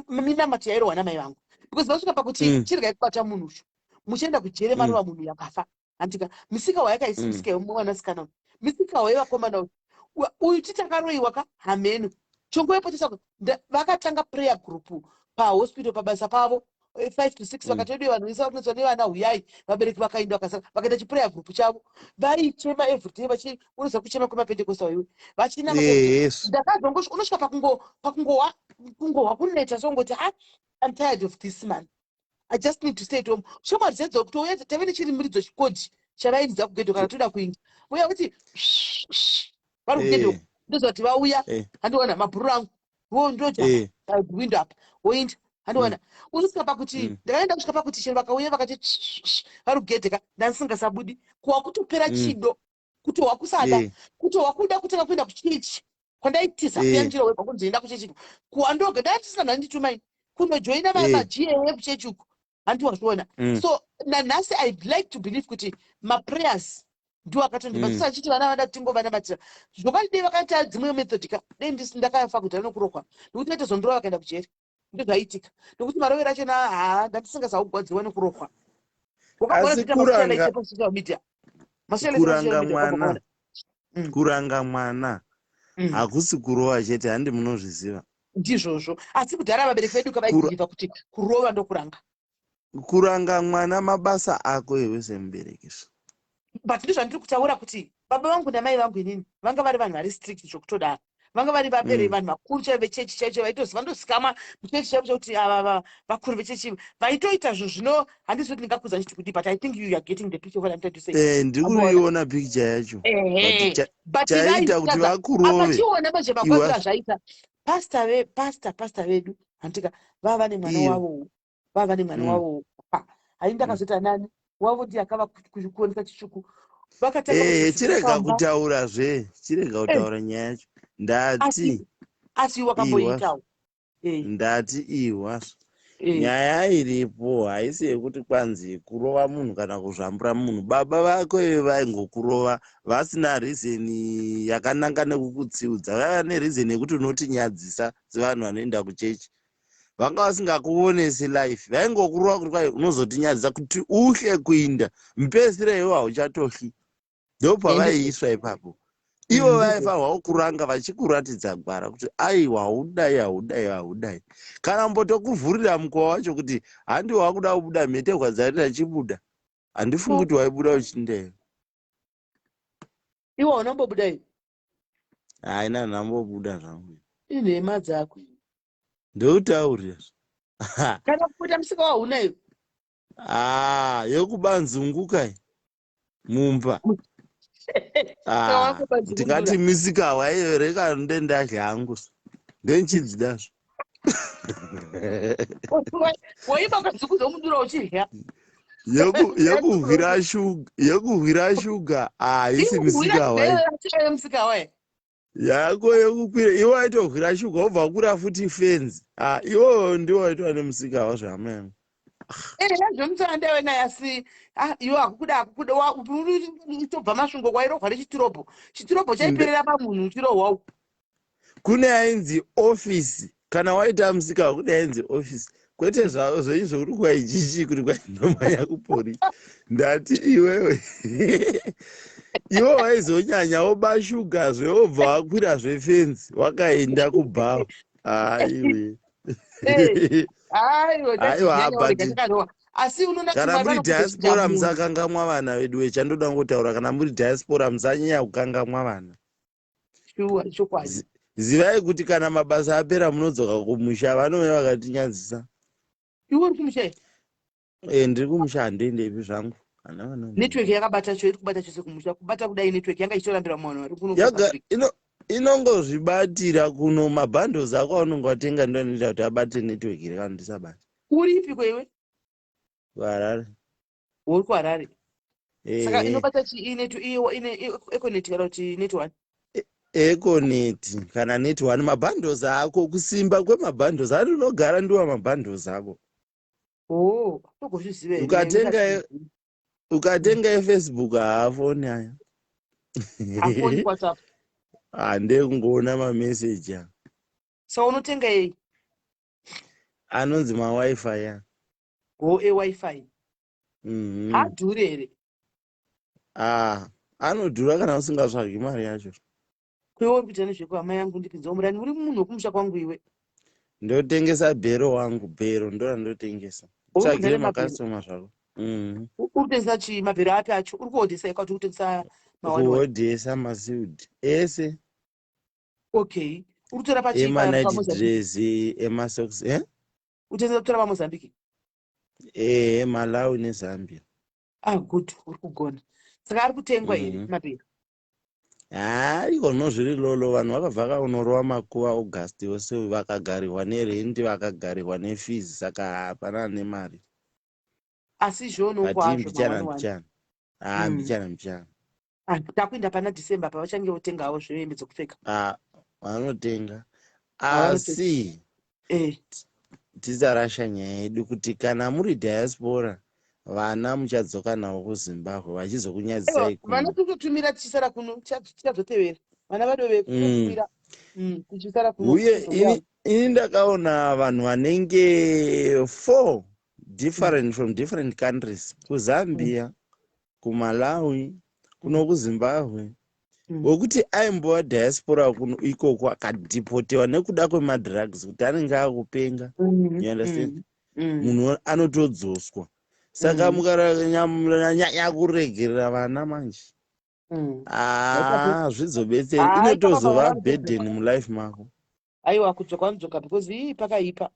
minamato yairohwa namai vangu, because vasvika pakuti chiregai kubata munhu uchu, muchienda kujere, marova munhu yakafa, handika? Misika wayakaisi misika yemwanasikana uyu, misika wayevakomana uyu, uyu titakaroiwa ka, hameno chongoepotesa. Vakatanga prayer group pahospital, pabasa pavo, 5 to 6. Vakati vanhu vese vakunetswa nevana, huyai. Vabereki vakaenda, vakasara, vakaita chiprayer group chavo. Vaichema everyday vachi, unoziva kuchema kwemapentecostal iwe, vachinama. Ndakazongo unosvika pakungohwa kungohwa kuneta, songoti, "Ah, I'm tired of this man, I just need to stay at home." Shamwari dzedzo kutouya, tave nechirimuridzo chikodhi chavairidza kugedho kana toda kuinda, uya kuti vari kugedho, ndoziva kuti vauya, handiona? Mabhururu angu ndoja window apa, woinda, handiona? Unosvika pakuti ndakaenda kusvika pakuti chero vakauya vakati vari kugedheka, ndandisingasabudi. Kuwa kutopera chido, kuti wakusada, kuti wakuda kutanga kuenda kuchechi kwandaitiza kuya njira webva kunzi enda kuchechi kuwa ndoga, ndandisina nhanditumai kunojoina maGA ekuchechi uku, handi wazviona? So nanhasi I'd like to believe kuti maprayers ndiwo akatondibatsisa. Achiti vana vada tingovanamatira zvokwadi, dei vakaita dzimwe method ka, dei ndisi ndakafa kudhara nokurohwa, nokuti vaitozondorova vakaenda kujeri. Ndozvaiitika, nokuti marovero achona, ha, ndandisingasakugwadziwa nekurohwa. Asi kuranga social media. Kuranga mwana, kuranga mwana hakusi kurova chete, handi munozviziva? Ndizvozvo, asi kudhara vabereki vedu kavaibhilivha kuti kurova ndokuranga. Kuranga mwana mabasa ako iwe semubereki. But ndizvandiri kutaura kuti baba vangu namai vangu inini vanga vari vanhu vari strict zvokutodaro. Vanga vari vabereki, vanhu vakuru chaivo vechechi chaicho, vaitoziva, ndozikamwa muchechi chaivo chekuti ava vakuru vechechi vaitoita zvinhu zvino. Handisi kuti ndingakudza ndichiti kudii, but I think you are getting the picture of what I'm trying to say. Eh, ndikuiona picture yacho. But chaita kuti vakurove apachiona manje makwazira zvaita pastor ve pastor pastor vedu, handika? Vava nemwana wavo, vava nemwana wavo. Hai, ndakazoita nani wavo ndiye akava kuonesa chitsvuku. Vakatanga Chirega kutaurazve, chirega kutaura nyaya yacho. Ndati Asi wakamboitawo? Ndati ihwa, nyaya iripo haisi yekuti kwanzi kurova munhu kana kuzvambura munhu. Baba vako ive vaingokurova vasina reason yakananga nekukutsiudza, vaiva nereason yekuti unotinyadzisa sevanhu vanoenda kuchechi. Vanga vasingakuonesi life, vaingokurova kuti kwai unozotinyadzisa kuti uhle kuinda mupedzisire iwe hauchatohli. Ndopavaiiswa ipapo. Ivo vaifanirwa kukuranga vachikuratidza gwara kuti aiwa, haudai, haudai, haudai, kana mbotokuvhurira mukova wacho kuti handi wakuda kubuda, mhetehwa dzarira, chibuda. Handifungi kuti waibuda uchindeyo. Iwe unombobuda iwe? Haina, ndambobuda zvangu. Inhema dzako. Ndoutaurira. Kana kuita musika waunayo. Ah, yokuba nzungu kai mumba. Ah, ndingati misika waiyo reka ndendadya hangu, ndenchidzidazvo. Waiba ukadzikuza mudura uchirya. Yekuhwira shuga, yekuhwira shuga haisi misika wai. Musika wai. Yako yekukwira, iwe waitohwira shuga wobva wakwira futi fenzi. Ah, iwowo ndiwo waitwa nemusika wazvo, hama yangu. Ehe, zvemutsana naye, asi ah, iwe hakukuda, hakukuda. Tobva Masvingo, kwairohwa nechitirobho. Chitirobho chaiperera pamunhu uchirohwa uku. Kune ainzi office, kana waita musika, kune ainzi office, kwete zvavo zvenyu zvokuti kwaichichi kuti kwaindomanya kupolisi. Ndati iwewe, iwe waizonyanya woba shuga zve, wobva wakwirazve fenzi, wakaenda kubhawa. Aiwe. Aiwa. Aiwa, but Asi unoona kana Mwari muri vanokuzochinja diaspora, munhu. Musakangamwa vana vedu. Wechandoda ngotaura, kana muri diaspora, musanyanya kukangamwa vana. Shuwa, chokwadi. Zivai kuti kana mabasa apera munodzoka kumusha, vanouya vakatinyadzisa. Iwe uri kumusha here? E, ndiri kumusha, handiendepi zvangu. Hana vana. Network yakabata cho, iri kubata chose kumusha, kubata kudai network yanga ichitorambira munhu vari kuno kuSouth Yaga Africa. Inongozvibatira kuno. Mabundles ako aunonge watenga ndo anoita kuti abate network iri, kana ndisabata. Uripi kwewe? Kuharare. Uri kuHarare? Saka Ehe. inobata chi inetu iyo ine Econet kana kuti Net One? Econet kana Net One, mabundles ako, kusimba kwemabundles ari unogara ndiwa mabundles ako. Oh, togozviziva here? Ukatenga eFacebook haafoni aya. Afoni WhatsApp? Handekungoona mameseji aya. Saka unotenga yei? Anonzi maWiFi ya. Go eWiFi. Hadhuri here? Ah, anodhura kana usingatsvagi mari yacho. Kuiwe uri kuita nezvekuhama yangu, ndipinzewo murani, uri munhu wekumusha kwangu iwe. Ndotengesa bhero wangu, bhero ndo randotengesa. Uri Tsvagire kudhara mabhero? Makastoma zvako. Uri kutengesa chii? Mabhero api acho? Uri kuhodhesa ika kuti uri kutengesa mawani wani? Kuhodhesa masealed ese. Okay, uri kutora pachii? Emanight PaMozambique? dress, emasocks, eh? Utengesa kutora paMozambique? Ehe, Malawi neZambia. Ah, good, uri kugona. Saka ari kutengwa here mabhero? Haa, ikono zviri lolo. Vanhu vakabva kaunorova makuva August wose, vakagarirwa nerendi, vakagarirwa nefees, saka hapana ane mari. Asi zvionokwa But hazvo mbichana mawani wani. mbichana, haa, mbichana mbichana. Ah, takuenda pana December, pavachange votengawo zvehembe dzokupfeka. Ah, vanotenga. Havanotenga. Asi tisarasha nyaya yedu kuti kana muri diaspora, vana muchadzoka navo kuZimbabwe vachizokunyadzisai Aiwa, vana kuno. tototumira tichisara kuno, tichazotevera vana vadove kutotumira tichisara kuno. Uye kutozouya. ini ndakaona vanhu vanenge four different from different countries, kuZambia, kuMalawi, kuno kuZimbabwe, wekuti aimbova diaspora kuno ikoko, akadeportewa nekuda kwemadrugs, kuti anenge akupenga. You understand? Munhu anotodzoswa. Saka mukaranyanya kuregerera vana manje, ah, zvizobetseri. Ah, ipapa Inotozova vana burden mulife mako. Aiwa, kudzoka vanodzoka because ii pakaipa.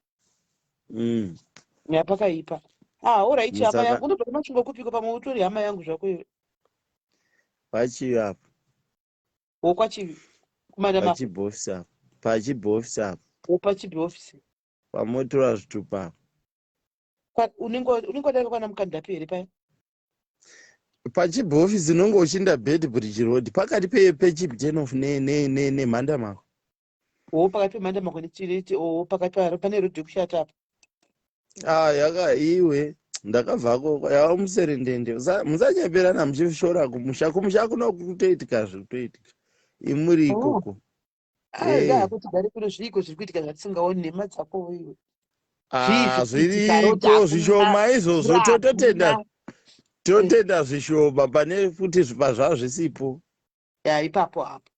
Ya, pakaipa. Ah, alright, hama yangu, unobva kuMasvingo kupiko? Pamwe utori hama yangu zvako iwe. Pachivi apo. Wokwachivi kumanda mako? Pachibhofisi apo, pachibhofisi apo. Wopachibi office? Pamotora zvitupa apo. Unenge wadarika kwana Mukandapi here paya? Pachibhofisi unenge uchiinda Beitbridge Road, pakati peChibi turn-off neMhanda Mako. Wo pakati peMhanda Mako nechireti o pakati pane road yekushata apa? Ah, yaka iwe ndakabvako, yava muserendende. Musanyeperana muchishora kumusha. Kumusha kuno kutoitika zviri kutoitika imuri ikoko. Ah, kuti gare kuno zviiko zviri kuitika zvatisingaoni? Nhema dzako iwe. Zvii Ah, zviri kuitika? Road zviriko hakuna, zvishoma izvozvo. mvura Tototenda. hakuna. Totenda zvishoma pane kuti zvipa zvisipo. Ya, ipapo apo,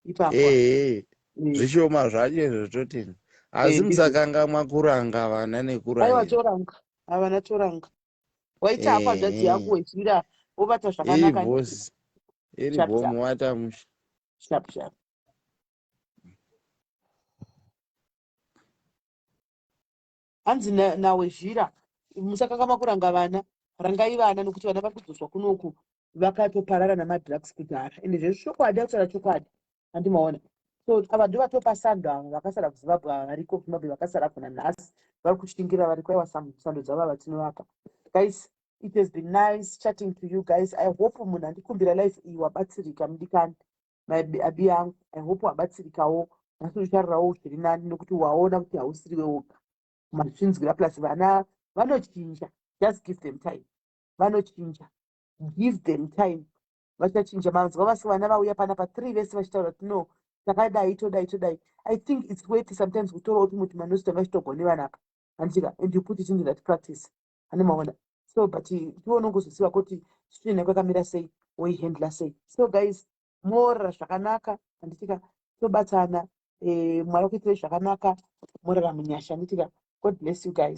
ipapo apo. Ehe, zvishoma zvacho izvo totenda, asi musakangamwa kuranga vana Aiwa. Nekurayira. Toranga avana, toranga. Waita hako, hanzvadzi yangu, wechira wobata Iri zvakanaka. bosi iri. Sharp, Bo sharp. muwata musha. Sharp sharp. Hanzi nawezhira, musakangamwa kuranga vana. Rangai vana nokuti vana vari kudzoswa kunoku vakatoparara namadrugs kudhara. Ende zvezvokwadi, akutaura chokwadi, handimaona. So ava ndo vatopa sando, ava vakasara kuZimbabwe, ava variko kuZimbabwe, vakasara kuna nhasi, vari kushingira variko. Aiwa, sando dzavo ava tinovapa. Guys, it has been nice chatting to you guys. I hope munhu andikumbira live iyi wabatsirika. Mudikani abi yangu, I hope wabatsirikawo nhasi, ucharirawo zviri nani nokuti waona kuti hausiriwe woga mazvinzwira. Plus vana Vanochinja, just give them time. Vanochinja, give them time, vachachinja. Manzwa vasi vana vauya panapa three vese vachitaura kuti no, takadai, todai, todai. I think it's worth sometimes kutorawo tumwe tumanosi tanga chitogone vanapa, handitika? And you put it into that practice, ane maona. So but iwe unongozoziva kuti situation yako yakamira sei, woihandla sei. So guys, morara zvakanaka, handitika? Tobatsana. Mwari akuitirai zvakanaka, morara munyasha, handitika? God bless you guys.